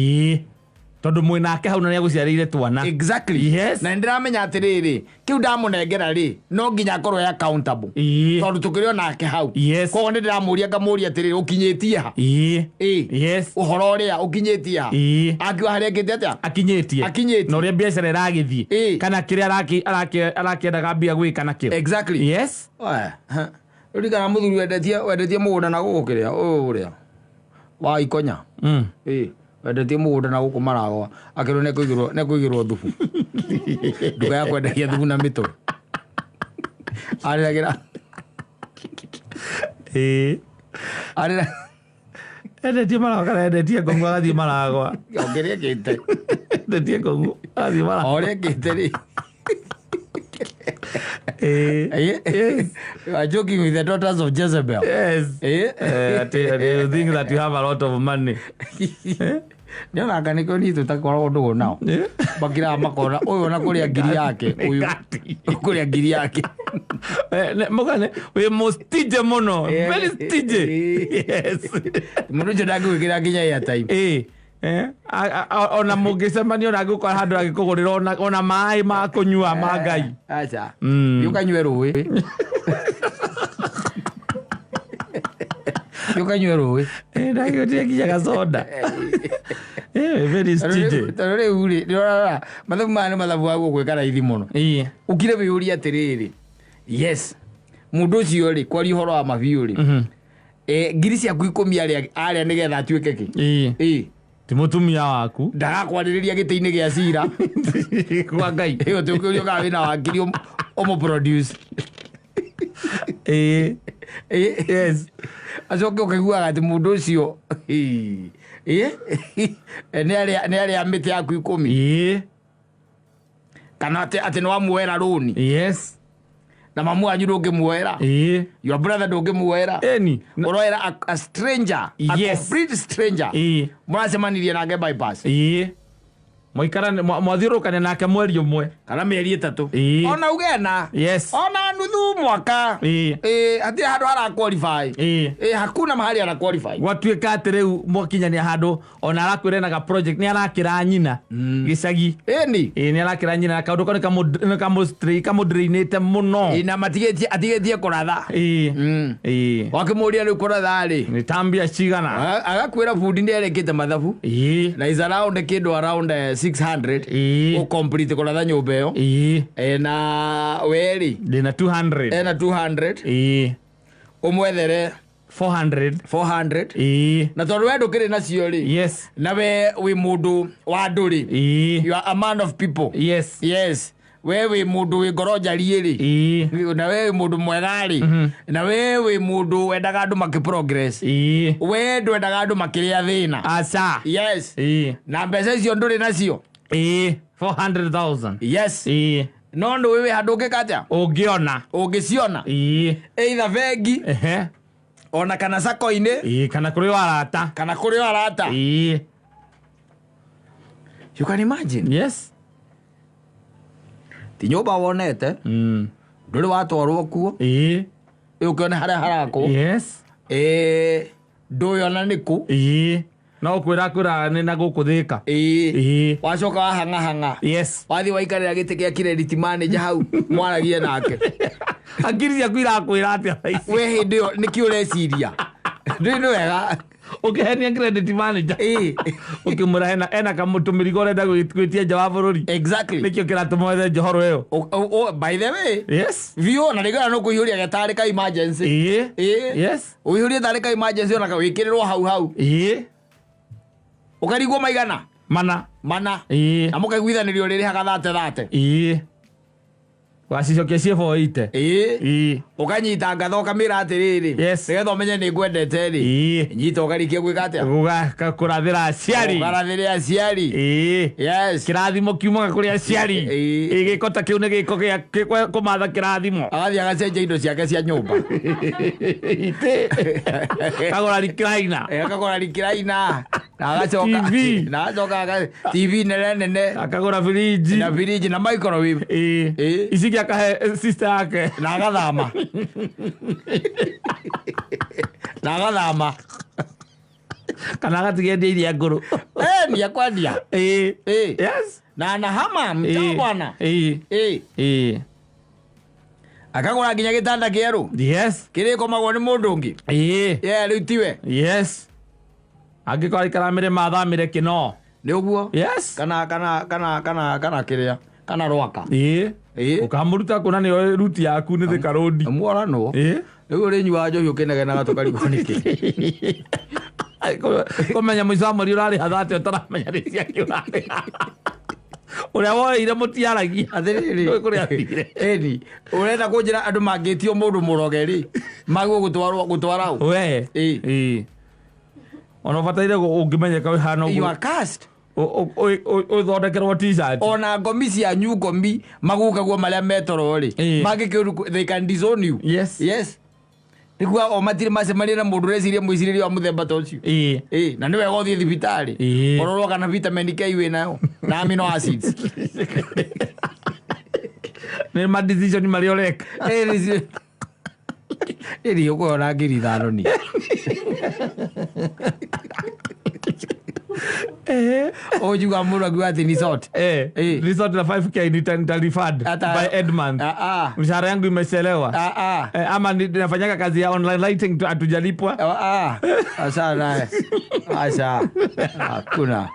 [SPEAKER 2] Tondũ mwĩ nake hau na nĩ agũciarĩire twana.
[SPEAKER 1] Exactly.
[SPEAKER 2] Yes.
[SPEAKER 1] Na nĩndĩramenya atĩrĩrĩ, kĩu ndamũnengera rĩ, no nginya akorwo e accountable, tondũ tũkĩrĩ o nake hau. Koguo nĩndĩramũria, ngamũria atĩrĩrĩ, ũkinyĩtie ha? Ĩ. Ũhoro ũrĩa ũkinyĩtie ha? Akiuga harĩa ekĩte atĩa,
[SPEAKER 2] Akinyĩtie.
[SPEAKER 1] Akinyĩtie.
[SPEAKER 2] Na ũrĩa biacara ĩragĩthiĩ. Kana kĩrĩa arakĩendaga mbia gwĩka nakĩo.
[SPEAKER 1] Exactly. Oe, ha. Ririkana mũthuri wendetie mũgũnda na gũkũ kĩrĩa ũyũ ũrĩa wa ikonya. Ĩ, wendetie mũgũnda na gũkũ maragwa, akĩrwo nĩkũigĩrwo thubu, nduka ya kwendagia thubu na mĩtwe arĩragĩra. Arĩra.
[SPEAKER 2] Endetie maragwa kana endetie ngongu agathiĩ maragwa?
[SPEAKER 1] O kĩrĩa ĩkĩte.
[SPEAKER 2] Endetie ngongu agathiĩ maragwa.
[SPEAKER 1] O ũrĩa ĩkĩte rĩ. You are joking with the daughters of Jezebel.
[SPEAKER 2] Yes. Ati you think that you have a lot of money.
[SPEAKER 1] Nĩonanga nĩkĩo niĩ tũtakoragwo ndũgũ nao. Makiraga makona ũyũ ona kũrĩa ngiri yake, ũyũ
[SPEAKER 2] Kati.
[SPEAKER 1] kũrĩa ngiri yake.
[SPEAKER 2] Mugane wĩ mũstingy mũno. Very stingy. Yes.
[SPEAKER 1] Mũndũ ũcio ndangĩgwĩkĩra nginya airtime.
[SPEAKER 2] Ona mũngĩcemania, ona angĩgũkora handũ agĩkũgũrĩra ona maĩ ma kũnyua ma Ngai.
[SPEAKER 1] Aca. Ũkanyue rũĩ. Ũkanyue rũĩ.
[SPEAKER 2] Ndagĩũtie nginya gacoda. Very stingy.
[SPEAKER 1] Tondũ rĩu rĩ, nĩũrora mathabu maya nĩ mathabu wa gũgwĩka raithi mũno. Ũkire wĩyũrie atĩrĩrĩ, yes, mũndũ ũcio rĩ, kwaria ũhoro wa mabiũ rĩ, ngiri ciaku 10 arĩa nĩgetha atuĩke kĩ?
[SPEAKER 2] Ti mũtumia waku.
[SPEAKER 1] Ndagakwarĩrĩria gĩtĩ-inĩ gĩa cira.
[SPEAKER 2] Kwa Ngai.
[SPEAKER 1] Ĩyo tũkĩũrio kana wĩna wakiri ũmũ produce. Acoke ũkaiguaga atĩ mũndũ ũcio nĩ arĩa mĩtĩ yaku 10. Kana atĩ nĩ wamuoera rũni. Na mamu wanyu ndũngĩmuoera. Your brother ndũngĩmuoera.
[SPEAKER 2] Eni.
[SPEAKER 1] Ũroera a stranger, a complete stranger. Mũracemanirie nake bypass.
[SPEAKER 2] Mwaikara mwathiũrũrũkania nake mweri 1.
[SPEAKER 1] Kana mĩeri 3. Ona ugena. Ona nuthu mwaka. Hatirĩ handũ hara qualify. Hakuna mahali ana qualify.
[SPEAKER 2] Gwatuĩka atĩ rĩu mwakinyania handũ ona arakwĩra ena ga project, nĩ arakĩra nyina gĩcagi.
[SPEAKER 1] Ĩni.
[SPEAKER 2] Nĩ arakĩra nyina, na kaũndũ kau nĩ kamũdrainĩte mũno.
[SPEAKER 1] Na matigĩtie atigĩtie kũratha. Wakĩmũria rĩu kũratha rĩ,
[SPEAKER 2] Nĩ tambia cigana?
[SPEAKER 1] Agakwĩra bundi nĩ erekĩte mathabu na is around kĩndũ around 600 ũ complete kũratha nyũmba ĩyo. Na we rĩ,
[SPEAKER 2] Ndĩna 200.
[SPEAKER 1] Ena 200. Ũmwethere
[SPEAKER 2] 400.
[SPEAKER 1] 400. Na tondũ we ndũkĩrĩ nacio rĩ, na we wĩ mũndũ wa andũ rĩ, you are a man of people. Yes, we wĩ mũndũ wĩ ngoro njariĩ rĩ, na we wĩ mũndũ mwega rĩ, na we wĩ mũndũ wendaga andũ makĩ progress, we ndwendaga andũ makĩrĩa thĩna.
[SPEAKER 2] Aca.
[SPEAKER 1] Yes. Na mbeca icio ndũrĩ nacio.
[SPEAKER 2] 400,000.
[SPEAKER 1] Yes. No ndũĩ wĩ handũ ũngĩka atĩa,
[SPEAKER 2] Ũngĩona.
[SPEAKER 1] Ũngĩciona, either bengi, ona kana sako-inĩ,
[SPEAKER 2] Kana kũrĩ o arata.
[SPEAKER 1] Kana kũrĩ o arata. You can imagine. Ti nyũmba wonete, ndũrĩ watwarwo kuo, ĩ ũkĩone harĩa harakwo. Ndũĩ ona nĩ kũ.
[SPEAKER 2] No kwĩra nĩ na gũkũ Thĩka.
[SPEAKER 1] Wacoka wahang'ahang'a, wathiĩ waikarĩra gĩtĩ gĩa credit manager hau mwaragie nake.
[SPEAKER 2] Hakiri ciaku irakwĩra atĩa thaa ici?
[SPEAKER 1] We hĩndĩ ĩyo nĩkĩ ũreciria? Ndũĩ nĩ wega.
[SPEAKER 2] Ũkĩhenia credit manager, ũkĩmwĩra hena kamũtũmĩrigo ũrenda gwĩtia nja wa bũrũri. Nĩkĩo kĩratũma wethe njohoro ĩyo.
[SPEAKER 1] By the way, biũ, na rĩngĩ ona no kũihũria getarĩ ka emergency. Ũihũrie tarĩ ka emergency, ona wĩkĩrĩrwo hau hau. Ũkarigwo maigana.
[SPEAKER 2] Mana.
[SPEAKER 1] Mana. Na mũkaiguithanĩrio rĩrĩhaga 30 30.
[SPEAKER 2] Wacicokia ciĩ 480.
[SPEAKER 1] Ũkanyita ngatha ũkamĩra atĩrĩrĩ, nĩgetha ũmenye nĩ ngwendete rĩ, nyita ũkarikia gwĩka atĩa?
[SPEAKER 2] Kũrathĩra aciari.
[SPEAKER 1] Ũkarathĩre aciari.
[SPEAKER 2] Kĩrathimo kiumaga kũrĩ aciari. Gĩko ta kĩu nĩ gĩko gĩa kũmatha kĩrathimo.
[SPEAKER 1] Agathiĩ agacenjia indo ciake cia nyũmba.
[SPEAKER 2] Itĩ kagũra recliner.
[SPEAKER 1] Akagũra recliner na agacoka
[SPEAKER 2] TV.
[SPEAKER 1] Na agacoka TV nene nene.
[SPEAKER 2] Akagũra firiji.
[SPEAKER 1] Na firiji na microwave.
[SPEAKER 2] Ici ingĩ akahe sister yake.
[SPEAKER 1] Na agathama, na agathama.
[SPEAKER 2] Kana agatiga endia iria ngũrũ.
[SPEAKER 1] Mbia ni ya kwendia.
[SPEAKER 2] Ĩĩ.
[SPEAKER 1] Ĩ.
[SPEAKER 2] Yes.
[SPEAKER 1] Na anahama mtaa
[SPEAKER 2] Ĩĩ.
[SPEAKER 1] bwana.
[SPEAKER 2] Ĩĩ.
[SPEAKER 1] Ĩ.
[SPEAKER 2] Ĩĩ.
[SPEAKER 1] Akagũra nginya gĩtanda kĩerũ
[SPEAKER 2] Yes.
[SPEAKER 1] kĩrĩkomagwo nĩ mũndũ ũngĩ.
[SPEAKER 2] Ĩĩ.
[SPEAKER 1] Ye rĩu tiwe.
[SPEAKER 2] Yes. Angĩkorwo aikara mĩrĩma athamĩre kĩno.
[SPEAKER 1] Nĩ ũguo.
[SPEAKER 2] Yes.
[SPEAKER 1] Kana kana kana kana kana kĩrĩa kana rwaka.
[SPEAKER 2] Ĩĩ.
[SPEAKER 1] Ĩĩ.
[SPEAKER 2] Ũkamũruta kuona nĩyo ruti yaku nĩ Thika Road.
[SPEAKER 1] Mworanwo.
[SPEAKER 2] Ĩĩ.
[SPEAKER 1] Rĩu ũrĩnyuaga njohi ũkĩnegenaga tũkarigwo nĩkĩ.
[SPEAKER 2] Kũmenya mũico wa mweri ũrarĩha thate ũtaramenya nĩ ciakĩ ũrarĩha. Ũrĩa woeire mũtiaragia.
[SPEAKER 1] Atĩrĩrĩ.
[SPEAKER 2] Ndũĩ kũrĩa athire.
[SPEAKER 1] Ĩni, ũrenda kũnjĩra andũ mangĩtio mũndũ mũroge rĩ, magwo gũtwarwo gũtwara ũ?
[SPEAKER 2] We.
[SPEAKER 1] Ĩĩ.
[SPEAKER 2] Ĩĩ. Ona ũbataire ũngĩmenyeka wĩhana
[SPEAKER 1] You
[SPEAKER 2] ũguo.
[SPEAKER 1] are cursed.
[SPEAKER 2] Ũthondekerwo t-shirt.
[SPEAKER 1] Ona ngomi cianyu ngomi magukagwo marĩa metoro rĩ.
[SPEAKER 2] Ĩĩ.
[SPEAKER 1] Mangĩkĩũru they can disown you.
[SPEAKER 2] Yes.
[SPEAKER 1] Yes. Nĩkuga o matirĩ macemania na mũndũ ũreciria mwĩcirĩrie wa mũthemba ta ũcio.
[SPEAKER 2] Ĩĩ.
[SPEAKER 1] Ĩĩ, na nĩ wega ũthiĩ thibitarĩ.
[SPEAKER 2] Ĩĩ.
[SPEAKER 1] Ũrorwo kana vitamin K wĩ nayo na amino acids.
[SPEAKER 2] Nĩ ma decision marĩa ũreka.
[SPEAKER 1] Ĩĩ, nĩ ũkũhona 5,000 ni. Ũnjuga mũndũ akiuga atĩ ni sort.
[SPEAKER 2] Eh,
[SPEAKER 1] Eh.
[SPEAKER 2] resort la 5K nita refund
[SPEAKER 1] Ata-
[SPEAKER 2] by end month.
[SPEAKER 1] Ah, ah.
[SPEAKER 2] Mshahara yangu imechelewa.
[SPEAKER 1] Ah, ah.
[SPEAKER 2] Eh, ama nafanyaka kazi ya online lighting hatujalipwa.
[SPEAKER 1] Ah, ah. Asa naye. Asa. Hakuna.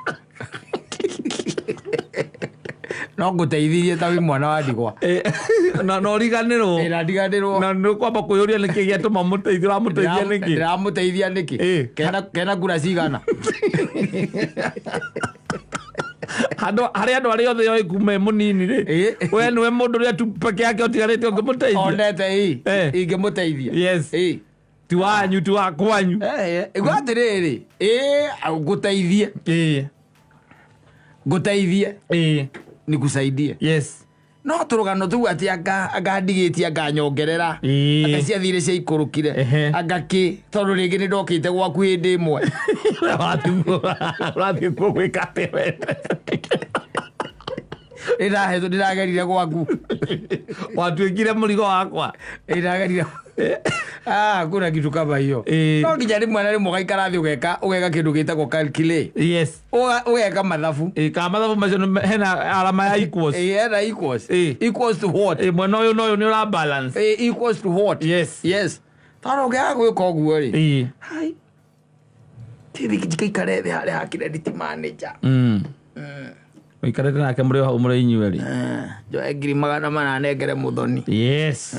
[SPEAKER 1] No ngũteithirie ta wĩ mwana wa ndigwa.
[SPEAKER 2] Eh, na ũriganĩrwo.
[SPEAKER 1] Ĩ, na ndiganĩrwo.
[SPEAKER 2] Na nĩ kwamba kwĩyũria nĩkĩ gĩatũma mũteithie ũramũteithia nĩkĩ.
[SPEAKER 1] Ndĩramũteithia nĩkĩ?
[SPEAKER 2] Ĩ.
[SPEAKER 1] Kena kura cigana?
[SPEAKER 2] Handũ harĩ andũ arĩa othe oĩ kuma e mũnini rĩ.
[SPEAKER 1] Ĩ.
[SPEAKER 2] We nĩwe mũndũ ũrĩa tu peke yake ũtigarĩte ũngĩmũteithia.
[SPEAKER 1] Onete ĩ.
[SPEAKER 2] Eh.
[SPEAKER 1] Ingĩmũteithia.
[SPEAKER 2] Yes.
[SPEAKER 1] Ĩ.
[SPEAKER 2] Ti wanyu ti wa kwanyu.
[SPEAKER 1] Igua atĩrĩrĩ. Ĩ, ngũteithie.
[SPEAKER 2] Ĩ.
[SPEAKER 1] Ngũteithie.
[SPEAKER 2] Ĩ.
[SPEAKER 1] Nikusaidie.
[SPEAKER 2] Yes.
[SPEAKER 1] No tũrũgano tũu atĩ anga ndigĩtie anga nyongerera.
[SPEAKER 2] Ĩ.
[SPEAKER 1] Anga ciathire ciaikũrũkire.
[SPEAKER 2] Ehe.
[SPEAKER 1] Anga kĩ tondũ rĩngĩ nĩ ndokĩte gwaku hĩndĩ ĩmwe.
[SPEAKER 2] Ũrathiĩ kuo gwĩka atĩa we?
[SPEAKER 1] Nĩndahetwo ndĩragerire gwaku.
[SPEAKER 2] Watuĩkire mũrigo wakwa.
[SPEAKER 1] Nĩndagerire. Ah, hakuna kitu kama hiyo.
[SPEAKER 2] Ĩ.
[SPEAKER 1] No nginya rĩmwe na rĩmwe ũgaikara thĩ ũgeka ũgeka kĩndũ gĩtagwo calculate.
[SPEAKER 2] Yes.
[SPEAKER 1] Ũgeka mathabu.
[SPEAKER 2] Ĩ, kana mathabu macio hena alama ya equals.
[SPEAKER 1] Ĩ, hena equals.
[SPEAKER 2] Ĩ.
[SPEAKER 1] Equals to what?
[SPEAKER 2] Ĩ, mwena ũyũ na ũyũ nĩ ũra balance.
[SPEAKER 1] Ĩ, equals to what?
[SPEAKER 2] Yes.
[SPEAKER 1] Yes. Tondũ ũngĩaga gwĩka ũguo rĩ.
[SPEAKER 2] Ĩ.
[SPEAKER 1] Hai. Tithi njikaikare thĩ harĩa ha credit manager.
[SPEAKER 2] Ũikarĩte nake mũrĩ o hau mũrĩ inyuerĩ.
[SPEAKER 1] Njoe 400,000 nengere mũthoni.
[SPEAKER 2] Yes.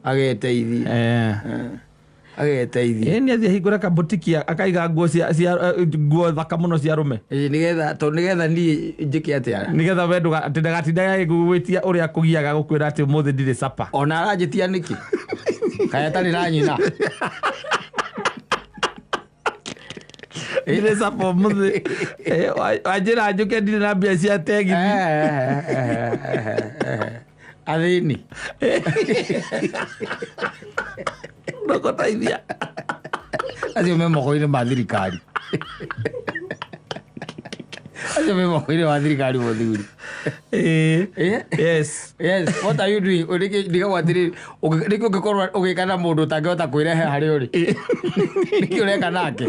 [SPEAKER 1] Ageteithie.
[SPEAKER 2] Eh.
[SPEAKER 1] Ageteithie.
[SPEAKER 2] Ĩ, nĩ athiĩ ahingũre kabutiki akaiga nguo cia nguo thaka mũno cia arũme.
[SPEAKER 1] Ĩ, nĩgetha tondũ nĩgetha niĩ njĩke atĩa?
[SPEAKER 2] Nĩgetha we atĩ ndagatindaga agĩgwĩtia ũrĩa akũgiaga gũkwĩra atĩ ũmũthĩ ndirĩ sapa.
[SPEAKER 1] Ona aranjĩtia nĩkĩ? Kaĩ atarĩ na nyina?
[SPEAKER 2] Ndirĩ sapa ũmũthĩ. Eh, wanjĩra njũke ndirĩ na mbia cia tegithi.
[SPEAKER 1] Athĩni.
[SPEAKER 2] Ndũgũteithia.
[SPEAKER 1] Acio me moko-inĩ ma thirikari. Acio me moko-inĩ ma thirikari mũthuri.
[SPEAKER 2] Ĩ.
[SPEAKER 1] Eh?
[SPEAKER 2] Yes.
[SPEAKER 1] Yes, what are you doing? Nĩkĩ ndigagwo atĩrĩrĩ, nĩkĩ ũngĩkorwo ũgĩka na mũndũ ũtangĩhota kwĩrehe harĩa ũrĩ? Nĩkĩ ũreka nake?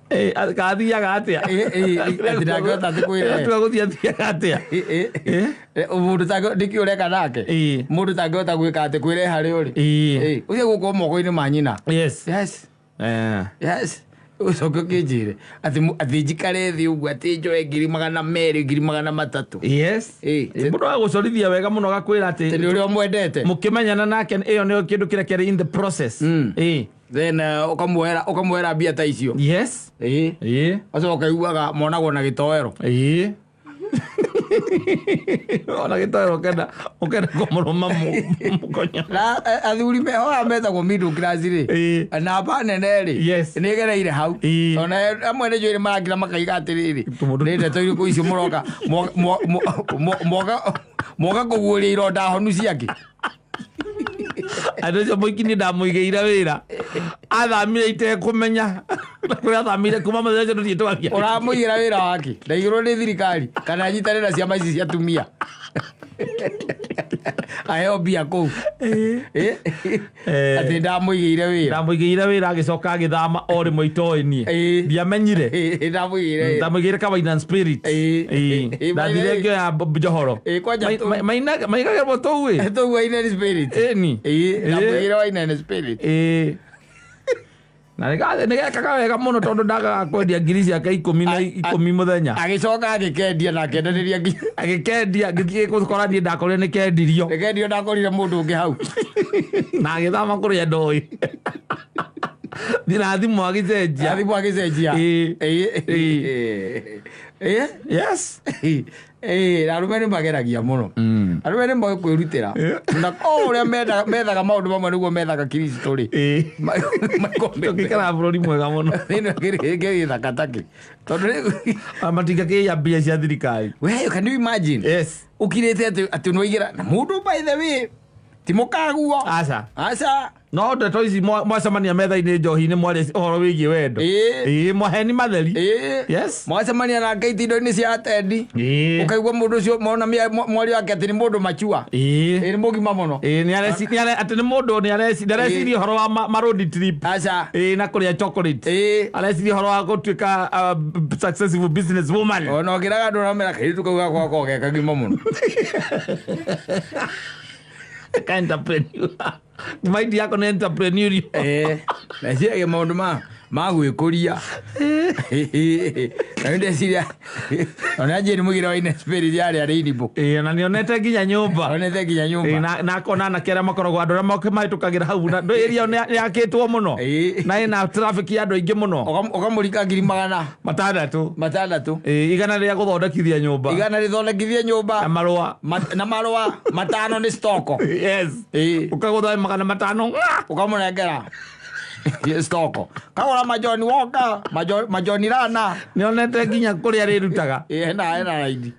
[SPEAKER 2] Ĩ, kathiaga atĩa?
[SPEAKER 1] Ĩ, ĩ, atĩ ndangĩhota atĩ kwĩrehe.
[SPEAKER 2] Atua gũthiĩ athiaga atĩa?
[SPEAKER 1] Ĩ, ĩ,
[SPEAKER 2] Ĩ?
[SPEAKER 1] Mũndũ nĩkĩ ũreka nake?
[SPEAKER 2] Ĩ.
[SPEAKER 1] Mũndũ ũtangĩhota gwĩka atĩ kwĩrehe harĩa ũrĩ?
[SPEAKER 2] Ĩ.
[SPEAKER 1] Ĩ, ũcio gũkorwo moko-inĩ ma nyina.
[SPEAKER 2] Yes.
[SPEAKER 1] Yes.
[SPEAKER 2] Eh.
[SPEAKER 1] Yes. Ũcoke ũkĩnjĩre atĩ atĩ njikare thĩ ũguo atĩ njoe 200,000 300,000.
[SPEAKER 2] Yes.
[SPEAKER 1] Ĩ.
[SPEAKER 2] Mũndũ agũcorithia wega mũno agakwĩra
[SPEAKER 1] Atĩ
[SPEAKER 2] atĩ
[SPEAKER 1] nĩ ũrĩa ũmwendete.
[SPEAKER 2] mũkĩmenyana nake ĩyo nĩyo kĩndũ kĩrĩa kĩarĩ in the process. Ĩ.
[SPEAKER 1] Then ũkamuoera mbia ta icio.
[SPEAKER 2] Yes.
[SPEAKER 1] Ĩ.
[SPEAKER 2] Ĩ.
[SPEAKER 1] Ũcoke ũkaiguaga monagwo na gĩtoero.
[SPEAKER 2] Ĩ. Ona gĩtoero ũkenda ũkenda kũmũrũma mũkonyo.
[SPEAKER 1] Na athuri meho aya metagwo middle class rĩ.
[SPEAKER 2] Ĩ.
[SPEAKER 1] Namba nene rĩ.
[SPEAKER 2] Yes.
[SPEAKER 1] Nĩ ĩgereire hau.
[SPEAKER 2] Ĩ.
[SPEAKER 1] Ona amwe nĩ njũĩ marakira makaiga atĩrĩrĩ.
[SPEAKER 2] Tũmũndũ-
[SPEAKER 1] Nĩ ndeto irĩkũ icio mũroka moka kũguũria ironda honu ciake.
[SPEAKER 2] Andũ ũcio mũiki nĩ ndamũigĩire wĩra. Athamire itekũmenya. Na kũrĩa athamire kuma mũthenya ũcio tũthiĩ twaria.
[SPEAKER 1] Ũramũigĩra wĩra wake. Ndaigĩrwo nĩ thirikari kana nyitanĩra ciama ici cia atumia. Aheo mbia kũu. Atĩ ndamũigĩire wĩra.
[SPEAKER 2] Ndamũigĩire wĩra, agĩcoka agĩthama o rĩmwe itoĩ niĩ. Ndiamenyire.
[SPEAKER 1] Ndamũigĩire wĩra.
[SPEAKER 2] Ndamũigĩire ka wine and spirit. Ndathire ngĩoya njohoro.
[SPEAKER 1] Kwanja
[SPEAKER 2] Maigagĩrwo tũu ĩ.
[SPEAKER 1] Tũu wine and spirit.
[SPEAKER 2] Ĩni.
[SPEAKER 1] Ndamũigĩire wine and spirit.
[SPEAKER 2] Na nĩgekaga wega mũno tondũ ndagaga kwendia ngiri ciake 10 na 10 mũthenya.
[SPEAKER 1] Agĩcoka agĩkendia na akĩendanĩria nginya.
[SPEAKER 2] Agĩkendia, ngĩthiĩ gũkora niĩ ndakorire nĩkendirio.
[SPEAKER 1] Nĩkendirio, ndakorire mũndũ ũngĩ hau.
[SPEAKER 2] Na agĩthama kũrĩa ndoĩ. Na thimũ agĩcenjia.
[SPEAKER 1] Thimũ agĩcenjia.
[SPEAKER 2] Yes.
[SPEAKER 1] Na arũme nĩ mageragia mũno. Arũme nĩ moĩ kwĩrutĩra. Na o ũrĩa methaga maũndũ mamwe nĩguo methaga Kristo rĩ.
[SPEAKER 2] Tũngĩikara bũrũri mwega mũno.
[SPEAKER 1] Thĩinĩ gĩthaka takĩ. Tondũ rĩu
[SPEAKER 2] matingakĩiya mbia cia thirikari.
[SPEAKER 1] We, can you imagine?
[SPEAKER 2] Yes.
[SPEAKER 1] Ũkirĩte atĩ nĩwaigĩra na mũndũ by the way ti mũkaguo.
[SPEAKER 2] Aca.
[SPEAKER 1] Aca.
[SPEAKER 2] No ndeto ici mwacemania metha-inĩ njohi-inĩ mwaria ũhoro wĩgiĩ wendo. Mwaheni matheri. Yes.
[SPEAKER 1] Mwacemania nake itindo-inĩ cia atendi. Ũkaigua mũndũ ũcio mona mwario wake atĩ nĩ mũndũ machua. Nĩ mũgima mũno.
[SPEAKER 2] Atĩ nĩ mũndũ ndareciria ũhoro wa ma road trip.
[SPEAKER 1] Aca.
[SPEAKER 2] Na kũrĩa chocolate. Areciria ũhoro wa gũtuĩka successful business woman.
[SPEAKER 1] Ona ũkĩraga andũ ũramera kairĩtu kau gakwa gakoragwo ge kagima mũno.
[SPEAKER 2] Ka entrepreneur. Mind yako nĩ entrepreneurial.
[SPEAKER 1] Meciragia maũndũ ma gwĩkũria. Na nĩ ndeciria ona Jane mũgĩra wa Ines Spirit yarĩ arĩ irimũ.
[SPEAKER 2] Na nĩonete nginya nyũmba.
[SPEAKER 1] Onete nginya nyũmba.
[SPEAKER 2] Na akona anake arĩa makoragwo andũ arĩa mahĩtũkagĩra hau na area ĩyo nĩ yakĩtwo mũno. Na ĩna traffic ya andũ aingĩ mũno.
[SPEAKER 1] Ũkamũrika ngiri magana
[SPEAKER 2] matandatũ.
[SPEAKER 1] Matandatũ.
[SPEAKER 2] Igana rĩa gũthondekithia nyũmba.
[SPEAKER 1] Igana rĩthondekithia nyũmba.
[SPEAKER 2] Na marũa.
[SPEAKER 1] Na marũa matano nĩ stoko.
[SPEAKER 2] Yes. Ũkagũtha 500.
[SPEAKER 1] Ũkamũnengera. Stoko. Kagũra majoni woka, majoni rana.
[SPEAKER 2] Nĩonete nginya kũrĩa rĩrutaga.
[SPEAKER 1] Ena raidi.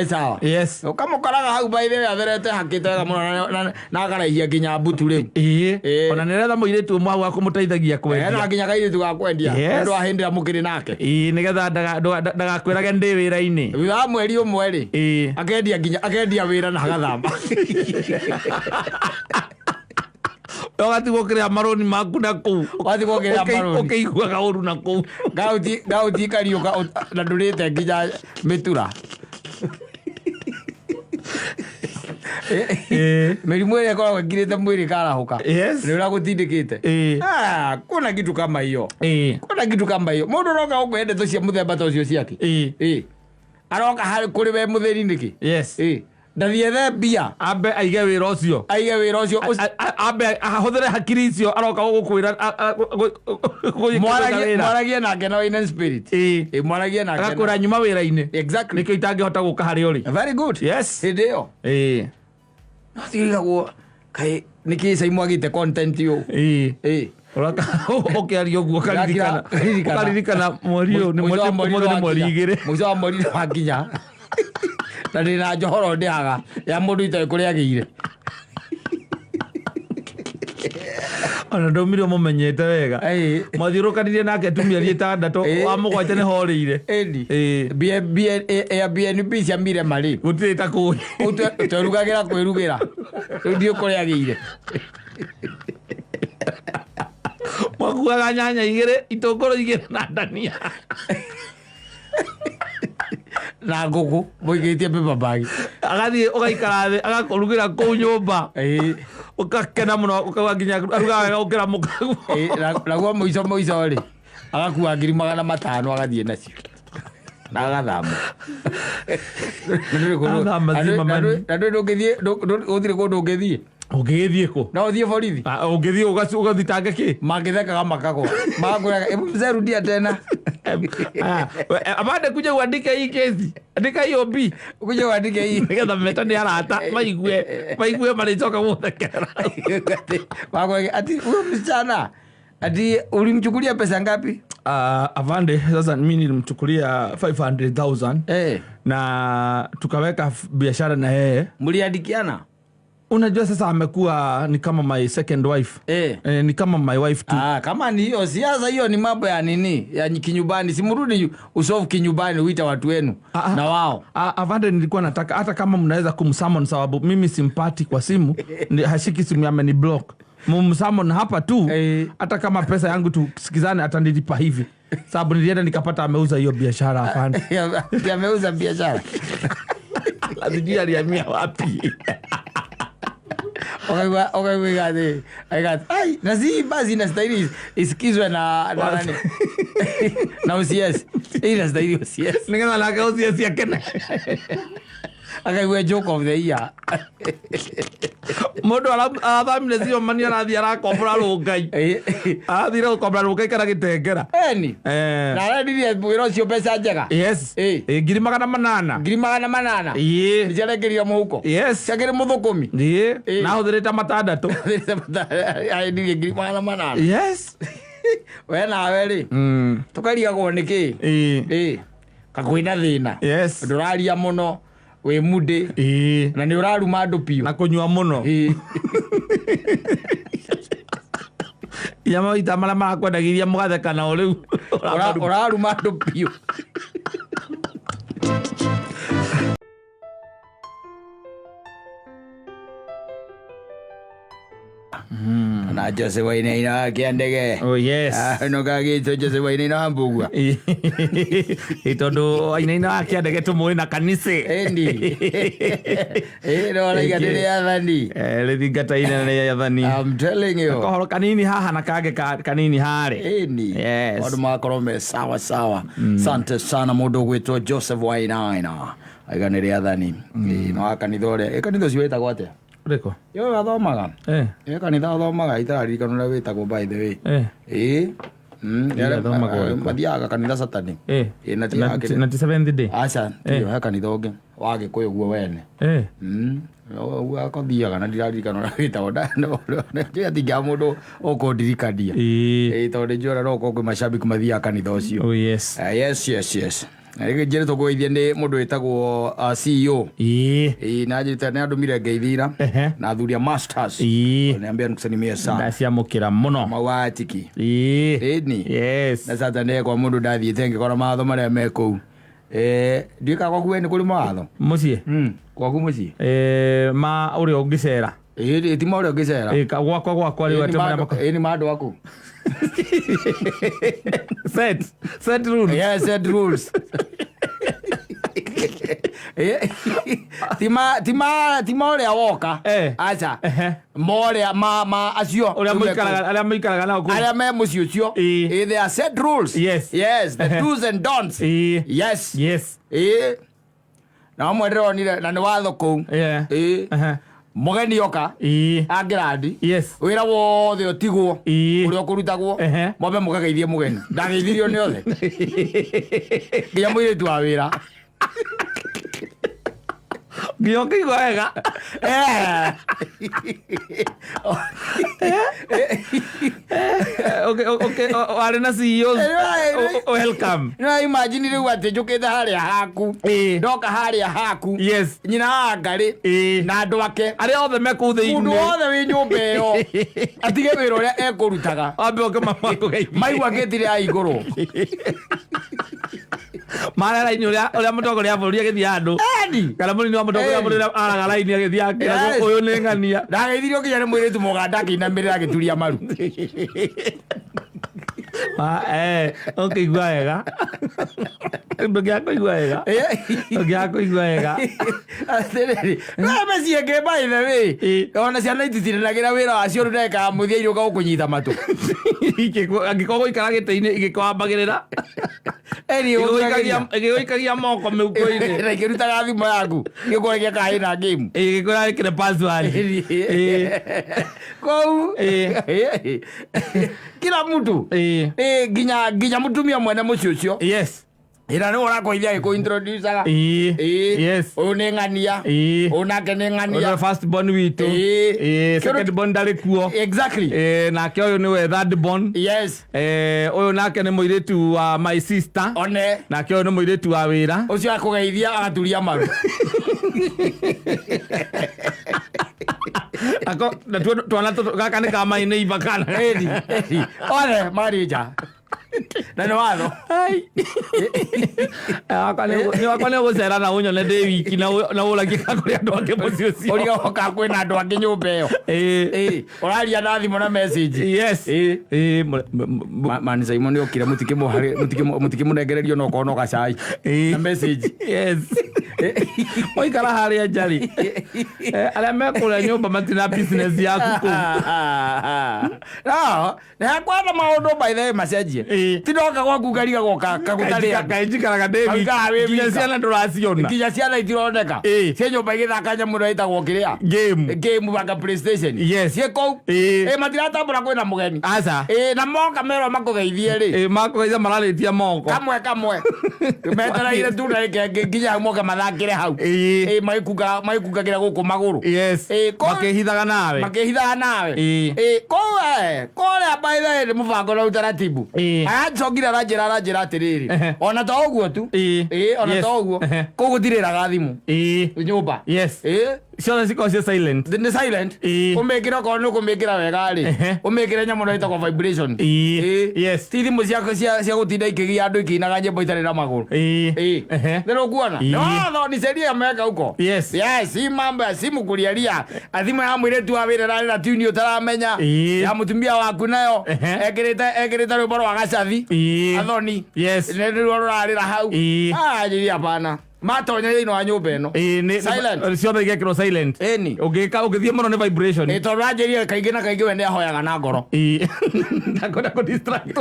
[SPEAKER 1] Sawa.
[SPEAKER 2] Yes.
[SPEAKER 1] Ũkamũkoraga hau by the way atherete hakĩte wega mũno na akaraihia nginya mbutu rĩu.
[SPEAKER 2] Ona nĩaretha mũirĩtu ũmwe hau wa kũmũteithagia kwendia.
[SPEAKER 1] Ena nginya kairĩtu ga kwendia.
[SPEAKER 2] Yes.
[SPEAKER 1] Ũndũ wa hĩndĩ ĩrĩa mũkĩrĩ nake.
[SPEAKER 2] Nĩgetha ndagakwĩrage ndĩ wĩra-inĩ.
[SPEAKER 1] Thutha wa mweri ũmwe rĩ. Akendia nginya, akendia wĩra na agathama.
[SPEAKER 2] Ũgatigwo ũkĩrĩha marũni maku na kũu.
[SPEAKER 1] Ũgatigwo ũkĩrĩha marũni.
[SPEAKER 2] Ũkĩiguaga ũru na kũu.
[SPEAKER 1] Ngauti ikariũka na ndũrĩte nginya mĩtura. Mĩrimũ ĩrĩa ĩkoragwo ĩngirĩte mwĩrĩ ĩkarahũka.
[SPEAKER 2] Yes.
[SPEAKER 1] Nĩ ũragũtindĩkĩte. Kuna kitu kama hiyo. Kuna kitu kama hiyo. Mũndũ ũroka gũkũhe ndeto cia mũthemba ta ũcio ciake. Aroka harĩ kũrĩ we mũthĩni nĩkĩ?
[SPEAKER 2] Yes.
[SPEAKER 1] Ndathiĩ ethe mbia.
[SPEAKER 2] Ambe aige wĩra ũcio.
[SPEAKER 1] Aige wĩra ũcio.
[SPEAKER 2] Ambe ahũthĩre hakiri icio aroka gũgũkwĩra, wĩra.
[SPEAKER 1] Mwaragie nake na wine spirit. Mwaragie nake na-
[SPEAKER 2] Agakwĩra nyuma wĩra-inĩ.
[SPEAKER 1] Exactly.
[SPEAKER 2] Nĩkĩo itangĩhota gũka harĩa ũrĩ.
[SPEAKER 1] Very good.
[SPEAKER 2] Yes.
[SPEAKER 1] Hĩndĩ ĩyo. No tigagwo kaĩ nĩkĩ cai mwagĩte content ũũ?
[SPEAKER 2] Ũraka ũkĩaria ũguo ũkaririkana.
[SPEAKER 1] Ũkaririkana.
[SPEAKER 2] Ũkaririkana mweri ũyũ nĩ
[SPEAKER 1] Mũico wa
[SPEAKER 2] mweri
[SPEAKER 1] mweri
[SPEAKER 2] ũmũthĩ nĩ mweri
[SPEAKER 1] nĩwakinya.
[SPEAKER 2] 2.
[SPEAKER 1] Mũico wa mweri nĩwakinya. Na ndĩna njohoro ndĩhaga ya mũndũ itoĩ kũrĩa agĩire.
[SPEAKER 2] Ona ndaumire ũmũmenyete wega. Mwathiũrũkanirie nake tu mĩeri 6, wa 7 nĩ horĩire.
[SPEAKER 1] Ĩni. Airbnb cia Mirema rĩ.
[SPEAKER 2] Gũtirĩ ta kũu.
[SPEAKER 1] Kũu twerugagĩra kwĩrugĩra. Rĩu ndiũĩ kũrĩa agĩire.
[SPEAKER 2] Mwakuaga nyanya 2, itũngũrũ 2 na ndania.
[SPEAKER 1] Na ngũkũ mũigĩtie paper bag.
[SPEAKER 2] Agathiĩ ũgaikara thĩ, agakũrugĩra kũu nyũmba. Ũgakena mũno, ũkauga nginya arugaga wega gũkĩra mũkaguo.
[SPEAKER 1] Naguo mũico mũico rĩ, agakua ngiri magana matano agathiĩ nacio. Na agathama.
[SPEAKER 2] Agathama Zimmerman.
[SPEAKER 1] Na ndũĩ ndũngĩthiĩ, gũtirĩ kũndũ ũngĩthiĩ.
[SPEAKER 2] Ũngĩgĩthiĩ kũ?
[SPEAKER 1] No ũthiĩ borithi.
[SPEAKER 2] Ũngĩthiĩ ũgathitange kĩ?
[SPEAKER 1] Mangĩthekaga makagwa. Magakwĩraga, hebu mzee rudia tena.
[SPEAKER 2] Abande kuja uandike hii kesi. Andika hiyo B.
[SPEAKER 1] Kuja uandike hii.
[SPEAKER 2] Nĩgetha metane arata, maigue marĩcoka gũthekera.
[SPEAKER 1] Makwege, ati huyo msichana, ati ulimchukulia pesa ngapi?
[SPEAKER 2] Avande, sasa mimi nilimchukulia 500,000. Na tukaweka biashara na yeye.
[SPEAKER 1] Mliandikiana?
[SPEAKER 2] Unajua sasa amekuwa ni kama my second wife. Ni kama my wife tu.
[SPEAKER 1] Ah, kama ni hiyo siasa, hiyo ni mambo ya nini ya kinyumbani. Simrudi usolve kinyumbani, uita watu wenu na wao.
[SPEAKER 2] Afande, nilikuwa nataka hata kama mnaweza kumsummon, sababu mimi simpati kwa simu, hashiki simu, ameni block. Mumsummon hapa tu, hata kama pesa yangu tusikizane, atanilipa hivi, sababu nilienda nikapata ameuza hiyo biashara, afande.
[SPEAKER 1] Ameuza biashara?
[SPEAKER 2] Sijui alihamia wapi.
[SPEAKER 1] Ukaigua ati ai, na si basi inastahili isikizwe na nani, na OCS. Hii inastahili OCS.
[SPEAKER 2] Nigetha nake OCS akene.
[SPEAKER 1] Akaigua joke of the year.
[SPEAKER 2] Mundu arathamire cio mani, arathiĩ arakombora Rũngai, arathire gũkombora Rũngai kana Gĩtengera.
[SPEAKER 1] Eni. Na arendirie wĩra ũcio mbeca njega.
[SPEAKER 2] Yes. 800,000.
[SPEAKER 1] 800,000. Nĩciarengerio mũhuko. Ciakĩrĩ mũthũkũmi.
[SPEAKER 2] Na ahũthĩrĩte 6.
[SPEAKER 1] Arendirie 800,000. We nawe rĩ, tũkarigagwo nĩkĩ kakwĩna thĩna. Ndũraria mũno, wĩ mundĩ na nĩ ũraruma andũ biũ.
[SPEAKER 2] Na kũnyua mũno. Inya maita marĩa marakwendagĩria mũgatheka nao rĩu.
[SPEAKER 1] Ũraruma andũ biũ. Na Jose Wainaina wa Kĩandege.
[SPEAKER 2] Oh yes.
[SPEAKER 1] No kagĩtwo Jose Wainaina wa Mbugua.
[SPEAKER 2] Tondũ Wainaina wa Kĩandege tũmũĩ na kanitha.
[SPEAKER 1] Ĩni. No araiga nĩ rĩathani.
[SPEAKER 2] Rĩthingata inene rĩa athani.
[SPEAKER 1] I'm telling you.
[SPEAKER 2] Kohoro kanini haha na kangĩ kanini harĩ.
[SPEAKER 1] Ĩni.
[SPEAKER 2] Yes.
[SPEAKER 1] Maũndũ magakorwo me sawa sawa. Sante sana mũndũ ũgwĩtwo Joseph Wainaina. Aiga nĩ rĩathani. No wa kanitha ũrĩa. Kanitha ũcio wĩtagwo atĩa?
[SPEAKER 2] Ũrĩkũ?
[SPEAKER 1] Yo athomaga. Kanitha athomaga, itaririkana ũrĩa wĩtagwo by the way.
[SPEAKER 2] Athomaga ũrĩkũ?
[SPEAKER 1] Mathiaga kanitha Saturday. Na ti
[SPEAKER 2] Na ti Seventh Day?
[SPEAKER 1] Aca, tiyo, he kanitha ũngĩ wa Gĩkũyũ guo wene. Ũguo akothiaga na ndiraririkana ũrĩa wĩtagwo. Njũĩ atingĩaga mũndũ ũkũndirikania. Tondũ nĩnjũĩ ona no gũkorwo kwĩ mashabiki mathiaga kanitha ũcio.
[SPEAKER 2] Oh yes.
[SPEAKER 1] Yes, yes, yes. Rĩngĩ njĩrĩtwo kũgeithia nĩ mũndũ wĩtagwo CEO. Na njĩrĩte nĩ andũmire ngeithi ira. Na athuri a masters. Niambia nikusalimie sana.
[SPEAKER 2] Ndaciamũkĩra mũno.
[SPEAKER 1] Mawatiki. Ĩni.
[SPEAKER 2] Yes.
[SPEAKER 1] Na sasa nĩ kwa mũndũ ndathiĩte ngĩkora mawatho marĩa me kũu. Ndiũĩ gwaku we nĩ kũrĩ mawatho?
[SPEAKER 2] Mũciĩ?
[SPEAKER 1] Gwaku mũciĩ?
[SPEAKER 2] Ma ũrĩa ũngĩcera.
[SPEAKER 1] Ti ma ũrĩa ũngĩcera.
[SPEAKER 2] Gwakwa rĩu atĩ marĩa
[SPEAKER 1] Nĩ ma andũ aku.
[SPEAKER 2] Set rules.
[SPEAKER 1] Yeah, set rules. Ti ma ũrĩa woka. Aca. Ma ũrĩa, ma acio.
[SPEAKER 2] Ũrĩa mũikaraga, arĩa mũikaraga nao kũu.
[SPEAKER 1] Arĩa me mũciĩ ũcio. They are set rules.
[SPEAKER 2] Yes.
[SPEAKER 1] Yes, the do's and don'ts. Yes.
[SPEAKER 2] Yes.
[SPEAKER 1] Na amwe ndĩronire na nĩ watho kũu. Mũgeni oka. Angĩrandi.
[SPEAKER 2] Yes.
[SPEAKER 1] Wĩra wothe ũtigwo. Ũrĩa ũkũrutagwo. Mwambe mũkageithie mũgeni. Ndageithirio nĩ othe. Nginya mũirĩtu wa wĩra.
[SPEAKER 2] Nginya ũkĩigua wega. Okay, okay, warĩ na CEO. Welcome.
[SPEAKER 1] No imagine rĩu atĩ njũkĩte harĩa haku. Ndoka harĩa haku.
[SPEAKER 2] Yes.
[SPEAKER 1] Nyina wa Ngarĩ. Na andũ ake.
[SPEAKER 2] Arĩa othe me kũu thĩinĩ.
[SPEAKER 1] Mũndũ wothe wĩ nyũmba ĩyo. Atige wĩra ũrĩa ekũrutaga.
[SPEAKER 2] Ambe oke makũgeithie.
[SPEAKER 1] Maigua ngĩtire ya igũrũ.
[SPEAKER 2] Mara raini ũrĩa mũtongoria wa bũrũri agĩthiĩ handũ.
[SPEAKER 1] Eni.
[SPEAKER 2] Kana mũnini wa mũtongoria wa bũrũri araga raini agĩthiĩ akĩragwo,
[SPEAKER 1] Yes.
[SPEAKER 2] ũyũ nĩ ng'ania.
[SPEAKER 1] Ndageithirio nginya nĩ mũirĩtu mũganda akĩinamĩrĩra agĩturia maru.
[SPEAKER 2] Ũkĩigua wega. Ndũngĩaga kũigua wega. Ndũngĩaga kũigua wega.
[SPEAKER 1] Atĩrĩrĩ, no mĩciĩ ĩngĩ by the way. Ona ciana ititindanagĩra wĩra wacio rĩu ndagĩka ya mũthia irĩũka gũkũnyita matũ.
[SPEAKER 2] Angĩkorwo gũikara gĩtĩ-inĩ igĩkwambagĩrĩra.
[SPEAKER 1] Eni,
[SPEAKER 2] Igĩgũikagia moko mĩhuko-inĩ.
[SPEAKER 1] Na ikĩrutaga thimũ yaku. Igĩkũragia kana ĩna game.
[SPEAKER 2] Igĩkwĩra ĩkĩre password.
[SPEAKER 1] Kũu. Kila mtu. Nginya mũtumia mwene mũciĩ ũcio.
[SPEAKER 2] Yes.
[SPEAKER 1] Ĩra nĩwe ũrakũithia agĩkũ-introduce-aga.
[SPEAKER 2] Yes.
[SPEAKER 1] Ũyũ nĩ ng'ania. Ũyũ nake nĩ ng'ania.
[SPEAKER 2] Ũyũ nĩ first born witũ. Second born ndarĩ kuo.
[SPEAKER 1] Exactly.
[SPEAKER 2] Nake ũyũ nĩwe third born.
[SPEAKER 1] Yes.
[SPEAKER 2] Ũyũ nake nĩ mũirĩtu wa my sister.
[SPEAKER 1] One.
[SPEAKER 2] Nake ũyũ nĩ mũirĩtu wa wĩra.
[SPEAKER 1] Ũcio akũgeithia agaturia maru.
[SPEAKER 2] Ako natuo twana tũtũ gaka nĩ ka my neighbor kana.
[SPEAKER 1] Ĩni, ĩni. Othe marĩ nja na nĩ watho.
[SPEAKER 2] Wakwa nĩ ũgũcera na ũnyone ndĩ wiki na ũragie kana kũrĩ andũ angĩ mũciĩ ũcio.
[SPEAKER 1] Ũrigagwo kana kwĩna andũ angĩ nyũmba ĩyo.
[SPEAKER 2] Ĩĩ.
[SPEAKER 1] Ĩĩ, ũraria na thimũ na message.
[SPEAKER 2] Yes.
[SPEAKER 1] Ĩĩ.
[SPEAKER 2] Ĩĩ,
[SPEAKER 1] Man Simon nĩ okire mũtikĩmũnengererio no korwo no gacai
[SPEAKER 2] Ĩĩ.
[SPEAKER 1] na message.
[SPEAKER 2] Yes. Waikara harĩa nja rĩ, arĩa me kũrĩa nyũmba matina business yaku kũu.
[SPEAKER 1] No, nĩ hakwenda maũndũ by the way macenjie.
[SPEAKER 2] Ĩĩ.
[SPEAKER 1] Ti ndoka gwaku ngarigagwo kagũtarĩ andũ.
[SPEAKER 2] Kaĩ njikaraga ndĩ wiki.
[SPEAKER 1] Kaikaraga wĩ
[SPEAKER 2] Nginya
[SPEAKER 1] wika.
[SPEAKER 2] ciana ndũraciona.
[SPEAKER 1] Nginya ciana itironeka.
[SPEAKER 2] Ĩĩ.
[SPEAKER 1] Ciĩ nyũmba igĩthaka nyamũ ĩrĩa ĩtagwo kĩrĩa.
[SPEAKER 2] Game.
[SPEAKER 1] Game banga PlayStation.
[SPEAKER 2] Yes.
[SPEAKER 1] Ciĩ kũu.
[SPEAKER 2] Ĩĩ.
[SPEAKER 1] Ĩĩ matiratambũra kwĩna mũgeni.
[SPEAKER 2] Aca.
[SPEAKER 1] Ĩĩ na moka merwo makũgeithie rĩ.
[SPEAKER 2] Ĩĩ, makũgeithia mararĩtia moko.
[SPEAKER 1] Kamwe kamwe. Metereire tu ndagĩka ĩngĩ nginya moke mathakĩre hau.
[SPEAKER 2] Ĩĩ.
[SPEAKER 1] Ĩĩ magĩkungagĩra gũkũ magũrũ.
[SPEAKER 2] Yes.
[SPEAKER 1] Ĩĩ,
[SPEAKER 2] Makĩhithaga nawe.
[SPEAKER 1] Makĩhithaga nawe.
[SPEAKER 2] Ĩĩ.
[SPEAKER 1] Ĩĩ, kũu kũrĩa by the way nĩ mũbango na utaratibu.
[SPEAKER 2] Ĩĩ.
[SPEAKER 1] Aracokire aranjĩra atĩrĩrĩ.
[SPEAKER 2] Ehe.
[SPEAKER 1] Ona to ũguo tu.
[SPEAKER 2] Ĩĩ.
[SPEAKER 1] Ĩĩ, ona
[SPEAKER 2] Yes.
[SPEAKER 1] to ũguo.
[SPEAKER 2] Ehe.
[SPEAKER 1] Kũu gũtirĩraga thimũ.
[SPEAKER 2] Ĩĩ.
[SPEAKER 1] Nyũmba.
[SPEAKER 2] Yes.
[SPEAKER 1] Ĩĩ.
[SPEAKER 2] Ciothe cikoragwo ciĩ silent.
[SPEAKER 1] Nĩ silent.
[SPEAKER 2] Ĩĩ.
[SPEAKER 1] Ũmĩkĩre okorwo nĩ ũkũmĩkĩra wega rĩ.
[SPEAKER 2] Ehe.
[SPEAKER 1] Ũmĩkĩre nyamũ ĩno ĩtagwo vibration.
[SPEAKER 2] Ĩĩ.
[SPEAKER 1] Ĩĩ.
[SPEAKER 2] Yes.
[SPEAKER 1] Ti thimũ cia gũtinda ikĩgia andũ ikĩinaga nyĩmbo itarĩ na magũrũ.
[SPEAKER 2] Ĩĩ.
[SPEAKER 1] Ĩĩ.
[SPEAKER 2] Ehe.
[SPEAKER 1] Nĩ ũkuona?
[SPEAKER 2] Ĩĩ.
[SPEAKER 1] Nĩ watho ni sheria ameweka huko.
[SPEAKER 2] Yes.
[SPEAKER 1] Yes, si mambo ya simu kulialia. Thimũ ya mũirĩtu wa wĩra ĩrarĩra tune ũtaramenya.
[SPEAKER 2] Ĩĩ.
[SPEAKER 1] Ya mũtumia waku nayo
[SPEAKER 2] Ehe.
[SPEAKER 1] ekĩrĩte rwĩmbo rwa gacathi.
[SPEAKER 2] Ĩĩ.
[SPEAKER 1] Athoni.
[SPEAKER 2] Yes.
[SPEAKER 1] Nĩ rũo rũrarĩra hau.
[SPEAKER 2] Ĩĩ.
[SPEAKER 1] Ah, njĩri hapana. Matonya thĩinĩ wa nyũmba ĩno.
[SPEAKER 2] Ĩĩ,
[SPEAKER 1] Silent.
[SPEAKER 2] ciothe igekĩrwo silent.
[SPEAKER 1] Ĩni.
[SPEAKER 2] Ũngĩka ũngĩthiĩ mũno nĩ vibration.
[SPEAKER 1] Ĩ tondũ anjĩrire kaingĩ na kaingĩ we nĩ ahoyaga na ngoro.
[SPEAKER 2] Ĩĩ. Ndakwenda kũ distract.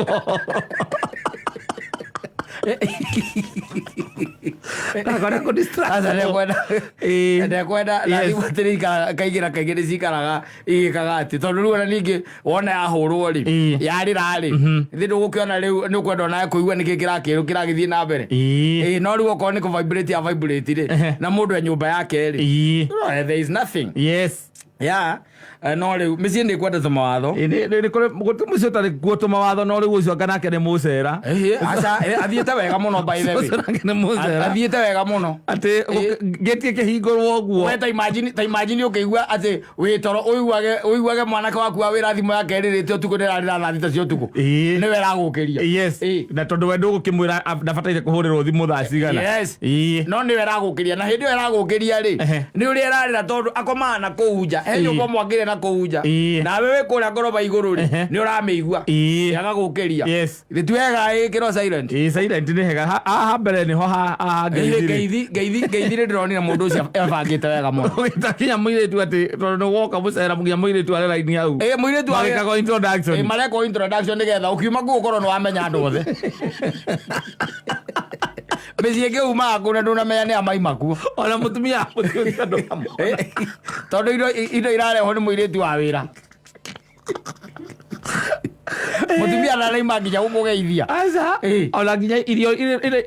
[SPEAKER 2] Ndakwenda kũ distract.
[SPEAKER 1] Aca ndekwenda.
[SPEAKER 2] Ĩĩ.
[SPEAKER 1] Ndekwenda na
[SPEAKER 2] Yes.
[SPEAKER 1] thimũ atĩrĩ ikaraga kaingĩ na kaingĩ nĩ cikaraga igĩkaga atĩ tondũ rĩu ona ningĩ wona yahũrwo rĩ
[SPEAKER 2] Ĩĩ.
[SPEAKER 1] yarĩra rĩ thĩ ndũgũkĩona rĩu nĩ ũkwenda onawe kũigua nĩkĩ kĩragĩthiĩ na mbere.
[SPEAKER 2] Ĩĩ.
[SPEAKER 1] Ĩĩ, no rĩu okorwo nĩ kũ vibrate ya vibrate rĩ
[SPEAKER 2] Ehe.
[SPEAKER 1] na mũndũ e nyũmba yake rĩ
[SPEAKER 2] Ĩĩ.
[SPEAKER 1] no, there is nothing.
[SPEAKER 2] Yes.
[SPEAKER 1] Yeah. No rĩu mĩciĩ nĩ ĩkwendete mawatho.
[SPEAKER 2] Ĩĩ, nĩ kũrĩ gũtirĩ mũciĩ ũtarĩ kuo tũmawatho no rĩu ũcio anga nake nĩ mũcera.
[SPEAKER 1] Ĩhĩ, aca athiĩte wega mũno by the way.
[SPEAKER 2] Ũcio nake nĩ mũcera.
[SPEAKER 1] Athiĩte wega mũno.
[SPEAKER 2] Atĩ ngĩtie kĩhingũrwo ũguo.
[SPEAKER 1] We ta imagine ũkĩigua atĩ wĩ toro ũiguage mwanake waku wa wĩra thimũ yake ĩrĩrĩte ũtukũ ndĩrarĩra thaa thita cia ũtukũ.
[SPEAKER 2] Ĩĩ.
[SPEAKER 1] Nĩwe ĩragũkĩria.
[SPEAKER 2] Yes.
[SPEAKER 1] Ĩĩ.
[SPEAKER 2] Na tondũ we ndũgũkĩmwĩra ndabataire kũhũrĩrwo thimũ thaa cigana.
[SPEAKER 1] Yes.
[SPEAKER 2] Ĩĩ.
[SPEAKER 1] No nĩwe ĩragũkĩria na hĩndĩ ĩyo ĩragũkĩria rĩ
[SPEAKER 2] Ehe.
[SPEAKER 1] nĩ ũrĩa ĩrarĩra tondũ akomaga na kũu nja he
[SPEAKER 2] Ĩĩ.
[SPEAKER 1] nyũmba mwakĩre na kũu nja
[SPEAKER 2] Ĩĩ.
[SPEAKER 1] nawe wĩ kũrĩa ngoroba igũrũ rĩ
[SPEAKER 2] Ehe.
[SPEAKER 1] nĩ ũramĩigua
[SPEAKER 2] Ĩĩ.
[SPEAKER 1] agagũkĩria.
[SPEAKER 2] Yes.
[SPEAKER 1] Githĩ ti wega ĩkĩrwo silent.
[SPEAKER 2] Ĩĩ, silent nĩ hega. Haha mbere nĩho haha
[SPEAKER 1] Ĩhĩ,
[SPEAKER 2] ngeithi rĩ.
[SPEAKER 1] ngeithi nĩ ndĩronire mũndũ ũcio ebangĩte wega mũno.
[SPEAKER 2] Ũgĩta nginya mũirĩtu atĩ tondũ nĩ woka mũcera nginya mũirĩtu arĩ raini hau.
[SPEAKER 1] Ĩĩ, mũirĩtu wa wĩra-
[SPEAKER 2] Magĩkagwo introduction.
[SPEAKER 1] Ĩĩ, marekwo introduction nĩgetha ũkiuma kũu ũkorwo nĩ wamenya andũ othe. Mĩciĩ ĩngĩ umaga kũu na ndũnamenya nĩ a maima kuo.
[SPEAKER 2] Ona mũtumia wa mũciĩ ũcio ndũramwona.
[SPEAKER 1] Tondũ indo irarehwo nĩ mũirĩtu wa wĩra. Mũtumia ndaraima nginya gũkũgeithia.
[SPEAKER 2] Aca.
[SPEAKER 1] Ĩĩ.
[SPEAKER 2] Ona nginya irio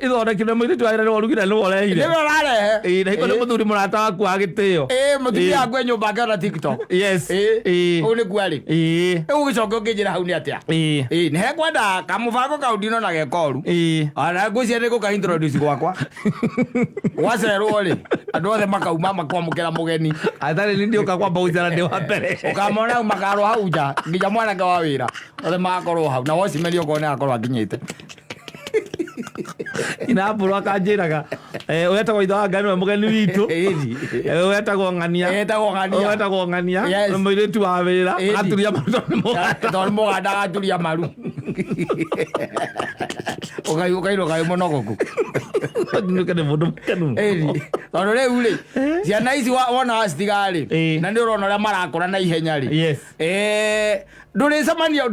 [SPEAKER 2] ithondekire mũirĩtu wa wĩra nĩwe ũrugire nĩwe ũrehire.
[SPEAKER 1] Nĩwe ũrarehe.
[SPEAKER 2] Ĩĩ, na hingo nĩ mũthuri mũrata waku wa gĩtĩo.
[SPEAKER 1] Ĩĩ, mũtumia
[SPEAKER 2] Ĩĩ.
[SPEAKER 1] waku e nyũmba akĩona TikTok.
[SPEAKER 2] Yes.
[SPEAKER 1] Ĩĩ.
[SPEAKER 2] Ĩĩ.
[SPEAKER 1] Ũũ nĩkuo arĩ.
[SPEAKER 2] Ĩĩ.
[SPEAKER 1] Rĩu ũgĩcoke ũkĩnjĩra hau nĩ atĩa?
[SPEAKER 2] Ĩĩ.
[SPEAKER 1] Ĩĩ, nĩ hekwenda kamũbango kau ndinona ge koru.
[SPEAKER 2] Ĩĩ.
[SPEAKER 1] Ona ngwĩciria nĩ gũka introduce gwakwa. Gwacerwo rĩ, andũ othe makauma makwamũkĩra mũgeni.
[SPEAKER 2] Atarĩ nĩ ndĩũka kwamba gũcera ndĩ wa mbere.
[SPEAKER 1] Ũkamona hau makarwo hau nja nginya mwanake wa wĩra othe magakorwo hau na watchman okorwo nĩ agakorwo akinyĩte.
[SPEAKER 2] Inambũrwo akanjĩraga ũyũ etagwo ithe wa Ngai nĩwe mũgeni witũ.
[SPEAKER 1] Ĩni.
[SPEAKER 2] Ũyũ etagwo Ng'ania.
[SPEAKER 1] Etagwo Ng'ania.
[SPEAKER 2] Ũyũ etagwo Ng'ania.
[SPEAKER 1] Yes.
[SPEAKER 2] Nĩ mũirĩtu wa wĩra.
[SPEAKER 1] Ĩni.
[SPEAKER 2] Agaturia maru tondũ nĩ mũganda.
[SPEAKER 1] Tondũ nĩ mũganda agaturia maru. Ũkairwo kaĩ mũnogoku.
[SPEAKER 2] Nduĩke nĩ mũndũ mũkenu.
[SPEAKER 1] Ĩni. Tondũ rĩu rĩ ciana ici wona wacitiga rĩ
[SPEAKER 2] Ĩĩ.
[SPEAKER 1] na nĩ ũrona ũrĩa marakũra na ihenya rĩ
[SPEAKER 2] Yes.
[SPEAKER 1] Ndũrĩcemania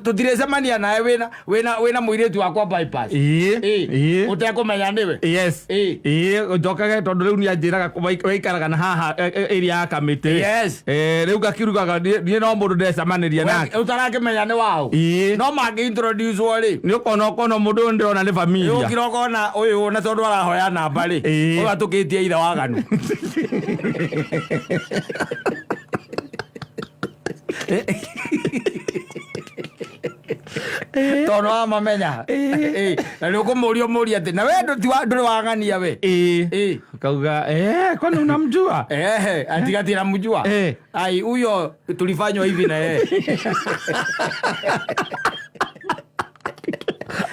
[SPEAKER 1] tũtirĩcemania nawe wĩna mũirĩtu wakwa bypass.
[SPEAKER 2] Ĩĩ.
[SPEAKER 1] Ĩĩ.
[SPEAKER 2] Ĩĩ.
[SPEAKER 1] Ũtekũmenya nĩwe.
[SPEAKER 2] Yes.
[SPEAKER 1] Ĩĩ.
[SPEAKER 2] Ĩĩ, njokage tondũ rĩu nĩanjĩraga waikaraga na haha area ya kamĩtĩ.
[SPEAKER 1] Yes.
[SPEAKER 2] Rĩu ngakirugaga niĩ no mũndũ ndecemanĩria nake.
[SPEAKER 1] Ũtarakĩmenya nĩ waũ.
[SPEAKER 2] Ĩĩ.
[SPEAKER 1] No mangĩ introduce rĩ
[SPEAKER 2] Nĩ ũkona mũndũ ũyũ ndĩrona nĩ familia.
[SPEAKER 1] ũkira ũkona ũyũ na tondũ arahoya namba rĩ
[SPEAKER 2] Ĩĩ.
[SPEAKER 1] ũyũ atũkĩtie ithe waganu. Tondũ wamamenya. Ĩĩ. Na nĩ ũkũmũria ũmũrie atĩ na we ndũri wang'ania we.
[SPEAKER 2] Ĩĩ.
[SPEAKER 1] Ĩĩ.
[SPEAKER 2] Kauga, kwani unamjua?
[SPEAKER 1] Ehe, atigati namjua. Ai, huyo tulifanywa hivi na yeye.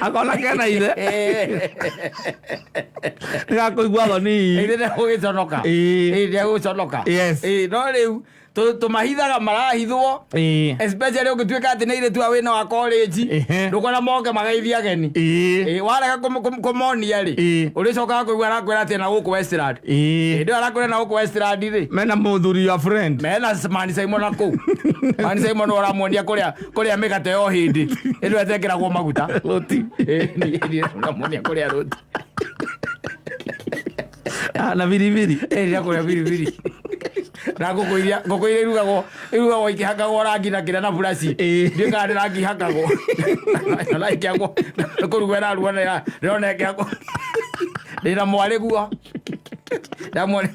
[SPEAKER 2] Akona kena ithe. Nĩgakũigua thoni.
[SPEAKER 1] Ithe ndegũgĩconoka.
[SPEAKER 2] Ĩĩ.
[SPEAKER 1] Ĩĩ, ndegũconoka.
[SPEAKER 2] Yes.
[SPEAKER 1] Ĩĩ, no rĩu tũmahithaga marahithwo.
[SPEAKER 2] Ĩĩ.
[SPEAKER 1] Especially ũngĩtuĩka atĩ nĩ airĩtu a wĩna wa college.
[SPEAKER 2] Ehe.
[SPEAKER 1] Ndũkona moke mageithie ageni.
[SPEAKER 2] Ĩĩ.
[SPEAKER 1] Ĩĩ, warega kũmonia rĩ.
[SPEAKER 2] Ĩĩ.
[SPEAKER 1] Ũrĩcokaga kũigua arakwĩra atĩ na gũkũ Westland.
[SPEAKER 2] Ĩĩ.
[SPEAKER 1] Hĩndĩ ĩyo arakwĩra na gũkũ Westland rĩ.
[SPEAKER 2] Mena mũthuri your friend.
[SPEAKER 1] Mena Mani Simon na kũu. Mani Simon ũramuonia kũrĩa kũrĩa mĩgate o hĩndĩ. Hĩndĩ ĩyo ĩtekĩragwo maguta.
[SPEAKER 2] Roti.
[SPEAKER 1] Ĩĩ, ũramuonia kũrĩa roti.
[SPEAKER 2] Ah, na biribiri.
[SPEAKER 1] Ĩĩ, nĩ kũrĩa biribiri. Na ngũkũ iria irugagwo ikĩhakagwo rangi na kĩrĩa na buraci.
[SPEAKER 2] Ĩĩ.
[SPEAKER 1] Ndiũĩ kana nĩ rangi ihakagwo. Na ikĩhakwo kũrugwo ĩrarugwo na ndĩrona ĩkĩhakwo. Ndĩna mwarĩ guo. Ndĩna mwarĩ.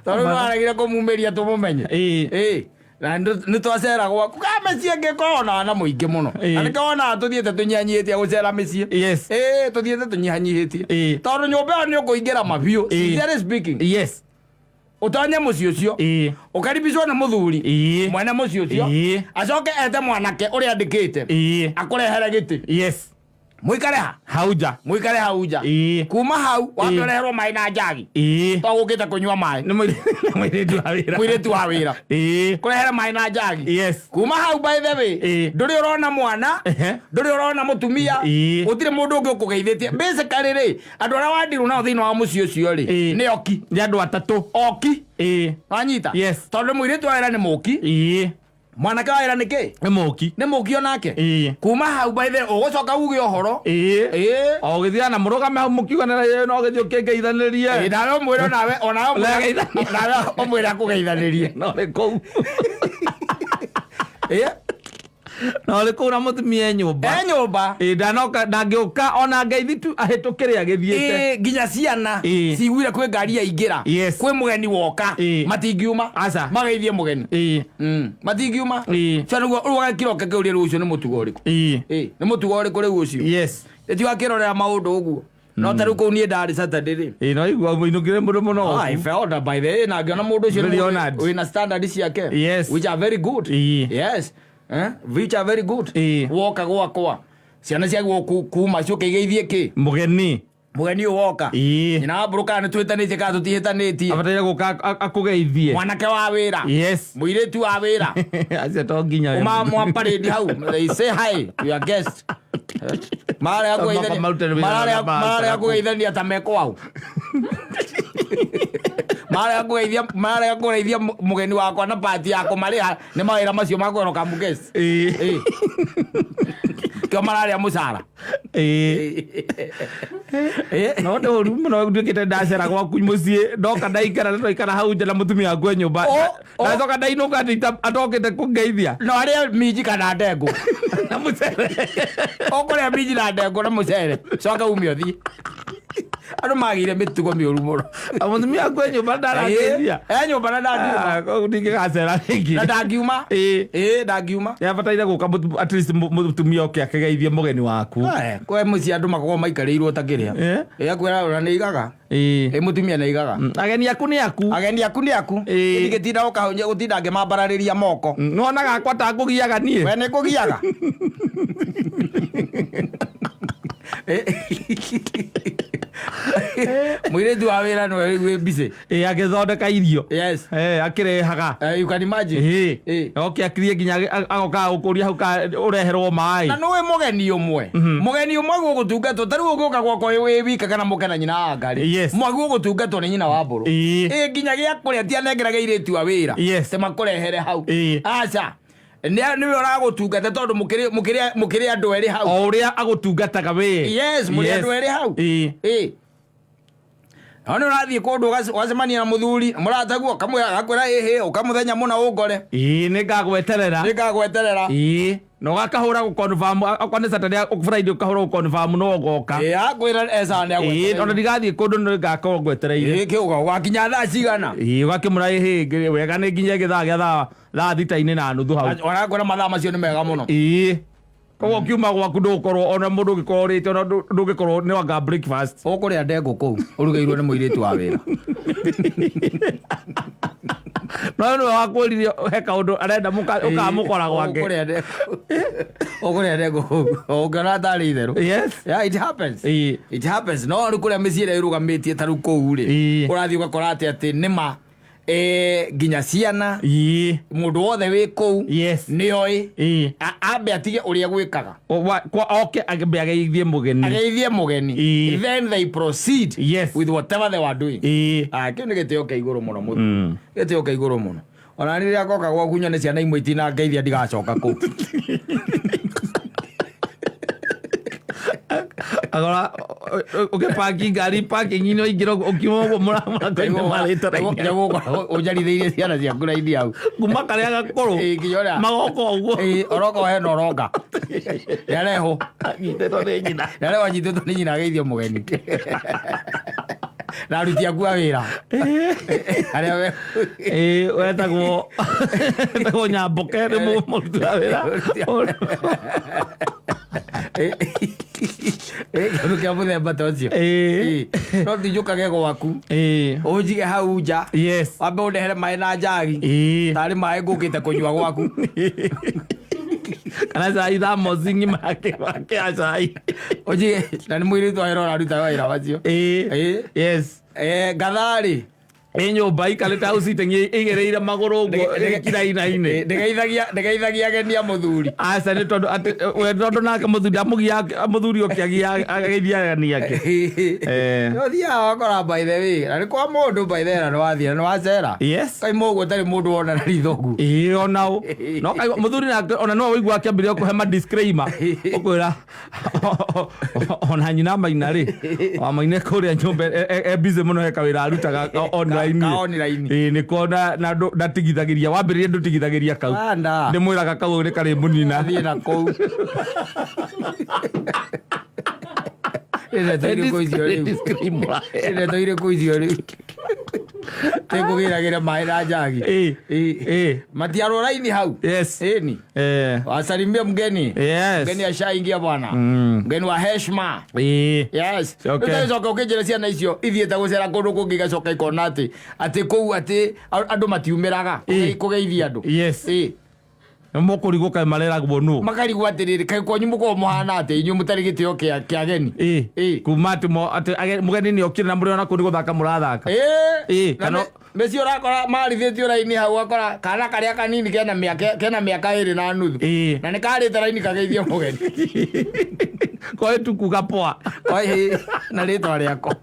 [SPEAKER 1] Tondũ nĩ waregire kũmumĩria tũmũmenye.
[SPEAKER 2] Ĩĩ.
[SPEAKER 1] Ĩĩ. Na nĩ twacera gwaku ka mĩciĩ ĩngĩ ĩkoragwo na mũingĩ mũno.
[SPEAKER 2] Ĩĩ.
[SPEAKER 1] Na nĩkĩo wonaga tũthiĩte tũnyihanyihĩtie gũcera mĩciĩ.
[SPEAKER 2] Yes.
[SPEAKER 1] Ĩĩ, tũthiĩte tũnyihanyihĩtie.
[SPEAKER 2] Ĩĩ.
[SPEAKER 1] Tondũ nyũmba ĩyo nĩ ũkũingĩra mabiũ.
[SPEAKER 2] Ĩĩ.
[SPEAKER 1] Sincerely speaking.
[SPEAKER 2] Yes.
[SPEAKER 1] Ũtonye mũciĩ ũcio.
[SPEAKER 2] Ĩĩ.
[SPEAKER 1] Ũkaribicwo nĩ mũthuri.
[SPEAKER 2] Ĩĩ.
[SPEAKER 1] Mwene mũciĩ ũcio.
[SPEAKER 2] Ĩĩ.
[SPEAKER 1] Acoke ete mwanake ũrĩa andĩkĩte.
[SPEAKER 2] Ĩĩ.
[SPEAKER 1] Akũrehere gĩtĩ.
[SPEAKER 2] Yes.
[SPEAKER 1] Mũikare ha?
[SPEAKER 2] Hau nja.
[SPEAKER 1] Mũikare hau nja.
[SPEAKER 2] Ĩĩ.
[SPEAKER 1] Kuma hau wambe
[SPEAKER 2] Ĩĩ.
[SPEAKER 1] ũreherwo maĩ na njagi.
[SPEAKER 2] Ĩĩ.
[SPEAKER 1] To gũkĩte kũnyua maĩ.
[SPEAKER 2] Nĩ mũirĩtu wa wĩra.
[SPEAKER 1] Mũirĩtu wa wĩra.
[SPEAKER 2] Ĩĩ.
[SPEAKER 1] Kũrehere maĩ na njagi.
[SPEAKER 2] Yes.
[SPEAKER 1] Kuma hau by the way,
[SPEAKER 2] Ĩĩ.
[SPEAKER 1] ndũrĩ ũrona mwana,
[SPEAKER 2] Ehe.
[SPEAKER 1] ndũrĩ ũrona mũtumia,
[SPEAKER 2] Ĩĩ.
[SPEAKER 1] gũtirĩ mũndũ ũngĩ ũkũgeithĩtie. Basically rĩ, andũ arĩa wandirwo nao thĩinĩ wa mũciĩ ũcio rĩ,
[SPEAKER 2] Ĩĩ.
[SPEAKER 1] nĩ oki.
[SPEAKER 2] Nĩ andũ atatũ.
[SPEAKER 1] Oki.
[SPEAKER 2] Ĩĩ.
[SPEAKER 1] Wanyita?
[SPEAKER 2] Yes.
[SPEAKER 1] Tondũ mũirĩtu wa wĩra nĩ mũki,
[SPEAKER 2] Ĩĩ.
[SPEAKER 1] mwanake wa wĩra nĩ kĩ?
[SPEAKER 2] Nĩ mũki.
[SPEAKER 1] Nĩ mũki onake.
[SPEAKER 2] Ĩĩ.
[SPEAKER 1] Kuma hau by the way, ũgũcoka uge ũhoro.
[SPEAKER 2] Ĩĩ.
[SPEAKER 1] Ĩĩ.
[SPEAKER 2] O ũgĩthiaga na mũrũgame hau mũkiuganĩra no ũgĩthiĩ ũkĩngeithanĩrie.
[SPEAKER 1] Ĩĩ, nawe ũmwĩre onawe onawe
[SPEAKER 2] Ũregeithania.
[SPEAKER 1] nawe ũmwĩre akũgeithanĩrie.
[SPEAKER 2] No nĩ kũu.
[SPEAKER 1] Ĩĩ.
[SPEAKER 2] No nĩ kũu na mũtumia e nyũmba.
[SPEAKER 1] E nyũmba.
[SPEAKER 2] Ĩĩ, ndanoka ndangĩũka ona ngeithi tu ahĩtũkĩre agĩthiĩte.
[SPEAKER 1] Ĩĩ, nginya ciana
[SPEAKER 2] Ĩĩ.
[SPEAKER 1] ciguire kwĩ ngari yaingĩra.
[SPEAKER 2] Yes.
[SPEAKER 1] Kwĩ mũgeni woka.
[SPEAKER 2] Ĩĩ.
[SPEAKER 1] Matingiuma.
[SPEAKER 2] Aca.
[SPEAKER 1] Mageithie mũgeni.
[SPEAKER 2] Ĩĩ.
[SPEAKER 1] Matingiuma.
[SPEAKER 2] Ĩĩ.
[SPEAKER 1] Cio nĩguo rĩu ũgakĩroka kĩũria rĩu ũcio nĩ mũtugo ũrĩkũ?
[SPEAKER 2] Ĩĩ.
[SPEAKER 1] Ĩĩ, nĩ mũtugo ũrĩkũ rĩu ũcio?
[SPEAKER 2] Yes.
[SPEAKER 1] Ĩti wakĩrorera maũndũ ũguo. No ta rĩu kũu niĩ ndarĩ Saturday rĩ.
[SPEAKER 2] Ĩĩ, no igua mũinũkire mũndũ mũno.
[SPEAKER 1] I felt that by the way, na ngĩona mũndũ ũcio nĩ
[SPEAKER 2] Very
[SPEAKER 1] mũndũ
[SPEAKER 2] honoured.
[SPEAKER 1] wĩna standard ciake.
[SPEAKER 2] Yes.
[SPEAKER 1] Which are very good.
[SPEAKER 2] Ĩĩ.
[SPEAKER 1] Yes. Which are very good.
[SPEAKER 2] Ĩĩ.
[SPEAKER 1] Woka gwakwa. Ciana ciagwo kuma ciũke igeithie kĩ?
[SPEAKER 2] Mũgeni.
[SPEAKER 1] Mũgeni ũyũ woka.
[SPEAKER 2] Ĩĩ.
[SPEAKER 1] Nyina wa mbũrũ kana nĩtũhĩtanĩtie kana tũtihĩtanĩtie.
[SPEAKER 2] Abataire gũka akũgeithie.
[SPEAKER 1] Mwanake wa wĩra.
[SPEAKER 2] Yes.
[SPEAKER 1] Mũirĩtu wa wĩra.
[SPEAKER 2] Acio to nginya.
[SPEAKER 1] Uma mwa parade hau. They say hi to your guest. Mararega kũgeithania.
[SPEAKER 2] Marute wĩra
[SPEAKER 1] Mararega
[SPEAKER 2] na maruta
[SPEAKER 1] mararega
[SPEAKER 2] kũu.
[SPEAKER 1] kũgeithania ta me kwao. Mararega kũgeithia mararega kũgeithia mũgeni wakwa na pati ya kũmarĩha nĩ mawĩra macio ma kwĩroka guest.
[SPEAKER 2] Ĩĩ.
[SPEAKER 1] Ĩĩ. Kĩo mararĩa mũcara.
[SPEAKER 2] Ĩĩ.
[SPEAKER 1] Ĩĩ.
[SPEAKER 2] No nĩ ũru mũno nduĩkĩte ndacera gwaku mũciĩ ndoka ndaikara na twaikara hau nja na mũtumia waku e nyũmba. Ndacoka ndainũka atokĩte kũngeithia.
[SPEAKER 1] No arĩe minji kana ndengũ.
[SPEAKER 2] Na mũcere.
[SPEAKER 1] Ũkũrĩa minji na ndengũ na mũcere. Coka ume ũthiĩ. Andũ magĩire mĩtugo mĩũru mũno.
[SPEAKER 2] Na mũtumia waku e nyũmba ndarangeithia.
[SPEAKER 1] E nyũmba na ndangiuma.
[SPEAKER 2] Ah, koguo ndingĩgacera rĩngĩ.
[SPEAKER 1] Na ndangiuma.
[SPEAKER 2] Ĩĩ.
[SPEAKER 1] Ĩĩ ndangiuma.
[SPEAKER 2] Nĩabataire gũka at least mũtumia oke akĩgeithie mũgeni waku.
[SPEAKER 1] Kwe mũciĩ andũ makoragwo maikarĩirwo ta kĩrĩa.
[SPEAKER 2] Eh?
[SPEAKER 1] Ĩ akwĩra ona nĩ igaga.
[SPEAKER 2] Ĩĩ.
[SPEAKER 1] Ĩ mũtumia nĩ igaga.
[SPEAKER 2] Ageni aku nĩ aku.
[SPEAKER 1] Ageni aku nĩ aku.
[SPEAKER 2] Ĩĩ.
[SPEAKER 1] Ndingĩtinda gũkahũnyia gũtinda ngĩmambararĩria moko.
[SPEAKER 2] Nĩwonaga akwa ta ngũgiaga niĩ.
[SPEAKER 1] We nĩ kũgiaga. Mũirĩtu wa wĩra nĩwe rĩu wĩ busy.
[SPEAKER 2] Ĩĩ agĩthondeka irio.
[SPEAKER 1] Yes.
[SPEAKER 2] Akĩrehaga.
[SPEAKER 1] You can imagine.
[SPEAKER 2] Ĩĩ.
[SPEAKER 1] Ĩĩ.
[SPEAKER 2] Oke akirie nginya agoka gũkũria hau ka ũreherwo maĩ.
[SPEAKER 1] Na nĩũĩ mũgeni ũmwe. Mũgeni ũmwe gũgũtungatwo ta rĩu ũngĩũka gwakwa wĩ wika kana mũke na nyina wa ngarĩ.
[SPEAKER 2] Yes.
[SPEAKER 1] Mwagi ũgũtungatwo nĩ nyina wa mbũrũ.
[SPEAKER 2] Ĩĩ.
[SPEAKER 1] Ĩĩ nginya gĩa kũrĩa ti anengeraga airĩtu a wĩra.
[SPEAKER 2] Yes.
[SPEAKER 1] Te makũrehere hau.
[SPEAKER 2] Ĩĩ.
[SPEAKER 1] Aca. Nĩwe ũragũtungata tondũ mũkĩrĩ andũ erĩ hau.
[SPEAKER 2] O ũrĩa agũtungataga we.
[SPEAKER 1] Yes, mũrĩ andũ erĩ hau.
[SPEAKER 2] Ĩĩ.
[SPEAKER 1] Ĩĩ. No nĩ ũrathiĩ kũndũ ũgacemania na mũthuri mũrataguo ũkamwĩra agakwĩra ĩhĩ ũka mũthenya mũna ũngore.
[SPEAKER 2] Ĩĩ nĩngagweterera.
[SPEAKER 1] Nĩngagweterera.
[SPEAKER 2] Ĩĩ. Na ũgakahũra gũ-confirm okorwo nĩ Saturday, Friday, ũkahũra gũ-confirm no ũgoka.
[SPEAKER 1] Ĩ, akwĩra eca nĩ
[SPEAKER 2] Ĩĩ, ona ndigathiĩ kũndũ, nĩ ngakorwo ngwetereire.
[SPEAKER 1] Ĩ, kĩũga ũgakinya thaa cigana?
[SPEAKER 2] Ĩĩ, ũgakĩmũra ĩhĩ wega nĩ nginya gĩthaa gĩa thaa 6:30 hau.
[SPEAKER 1] Warakwĩra mathaa macio nĩ mega mũno.
[SPEAKER 2] Ĩĩ, koguo kiuma gwaku ndũgũkorwo ona mũndũ ũngĩkorwo ũrĩte, ona ndũngĩkorwo nĩ wanga breakfast.
[SPEAKER 1] Ũkũrĩa ndengũ kũu ũrugĩirwo nĩ mũirĩtu wa wĩra.
[SPEAKER 2] No nĩwe wakwĩrire he kaũndũ arenda ũkamũkora gwake.
[SPEAKER 1] Ũkũrĩa ndengũ kũu ũngĩona tarĩ itherũ. Yeah, it happens. It happens. No rĩu kũrĩa mĩciĩ ĩrĩa ĩrũgamĩtie ta rĩu kũu rĩ, ũrathiĩ ũgakora atĩ nĩma nginya ciana, mũndũ wothe wĩ kũu nĩoĩ ambe atige ũrĩa gwĩkaga.
[SPEAKER 2] Oke ambe ageithie mũgeni.
[SPEAKER 1] Ageithie mũgeni. Then they proceed with whatever they were doing. Ah, kĩu nĩ gĩtĩo kĩa igũrũ mũno mũno. Gĩtĩo kĩa igũrũ mũno. Ona rĩrĩa ngoka gwaku nyone ciana imwe itinangeithia, ndigacoka kũu.
[SPEAKER 2] Agora ũgĩpaki ngari parking-inĩ, waingĩra ũkiuma ũguo mũrango-inĩ marĩte raini.
[SPEAKER 1] Nĩgũkorwo ũnjarithĩirie ciana ciaku raini hau.
[SPEAKER 2] Kuma karĩa gakũrũ
[SPEAKER 1] Ĩĩ, nginya ũrĩa
[SPEAKER 2] magoka ũguo.
[SPEAKER 1] Ĩĩ, oroka hena oroka nĩarehwo.
[SPEAKER 2] Anyitĩtwo nĩ nyina.
[SPEAKER 1] Nĩarehwo anyitĩtwo nĩ nyina ageithio mũgeni na aruti aku a wĩra arĩa we
[SPEAKER 2] Ĩĩ, wetagwo Nyamboke, nĩ mũruti wa wĩra.
[SPEAKER 1] Kĩndũ kĩa mũthemba ta ũcio. Ĩĩ. No ndinjũkage gwaku ũnjige hau nja, wambe ũndehere maĩ na njagi tarĩ maĩ ngũkĩte kũnyua gwaku.
[SPEAKER 2] Kana cai thamosi ng'ima yake ya cai.
[SPEAKER 1] Ũnjige na nĩ mũirĩtu wa wĩra ũraruta wĩra macio. Ĩĩ. Ngatharĩ
[SPEAKER 2] Ĩ nyũmba ikarĩte hau sitting ĩigĩrĩire magũrũ ũguo ĩkirainainĩ.
[SPEAKER 1] Ndĩgeithagia ageni a mũthuri.
[SPEAKER 2] Aca, nĩ tondũ atĩ we tondũ nake mũthuri amũgia, mũthuri ũkĩagia ageithia ageni ake.
[SPEAKER 1] Nĩ ũthiaga wakora, by the way, na nĩ kwa mũndũ, by the way, na nĩ wathiĩ na nĩ wacera. Kaima ũguo ũtarĩ mũndũ wona na ritho ũguo.
[SPEAKER 2] Ĩĩ, ona ũ no kaigua mũthuri nake ona no ũigua akĩambĩrĩria kũhe ma disclaimer, ũkwĩra ona nyina Maina rĩ, wa Maina kũrĩa nyũmba e busy mũno, he kawĩra arutaga online.
[SPEAKER 1] Ka online.
[SPEAKER 2] Ĩĩ, nĩko na ndatigithagĩria wambĩrĩria, ndũtigithagĩria kau.
[SPEAKER 1] Anda.
[SPEAKER 2] Ndĩmwĩraga kau nĩ karĩ mũnina.
[SPEAKER 1] Thiĩ na kũu. Nĩ ndeto irĩkũ icio rĩu?
[SPEAKER 2] Disclaimer.
[SPEAKER 1] Nĩ ndeto irĩkũ icio rĩu? Tĩngũgĩragĩre maĩ na njagi. Matiarwo raini hau. Ĩni. Wasalimie mgeni. Mgeni ashaingia bwana. Mgeni wa heshima. Yes. Ũcoke ũkĩnjĩra ciana icio ithiĩte gũcera kũndũ kũngĩ, igacoka ikona atĩ kũu atĩ andũ matiumĩraga kũgeithia andũ.
[SPEAKER 2] Mũkũrigwo kaĩ mareragwo nũ.
[SPEAKER 1] Makarigwo atĩrĩrĩ, kaĩ kwanyu mũkoragwo mũhana atĩ inyuĩ mũtarĩ gĩtĩo kĩa ageni?
[SPEAKER 2] Kuma atĩ atĩ mũgeni nĩ okire na mũrĩ ona kũu nĩ gũthaka mũrathaka.
[SPEAKER 1] Na mĩciĩ ũrakora marithĩtio raini hau, ũgakora kana karĩa kanini kena mĩaka 2.5 na nĩ karĩte raini kageithie mũgeni.
[SPEAKER 2] Koe tukuga poa.
[SPEAKER 1] Oi, na rĩtwa rĩako.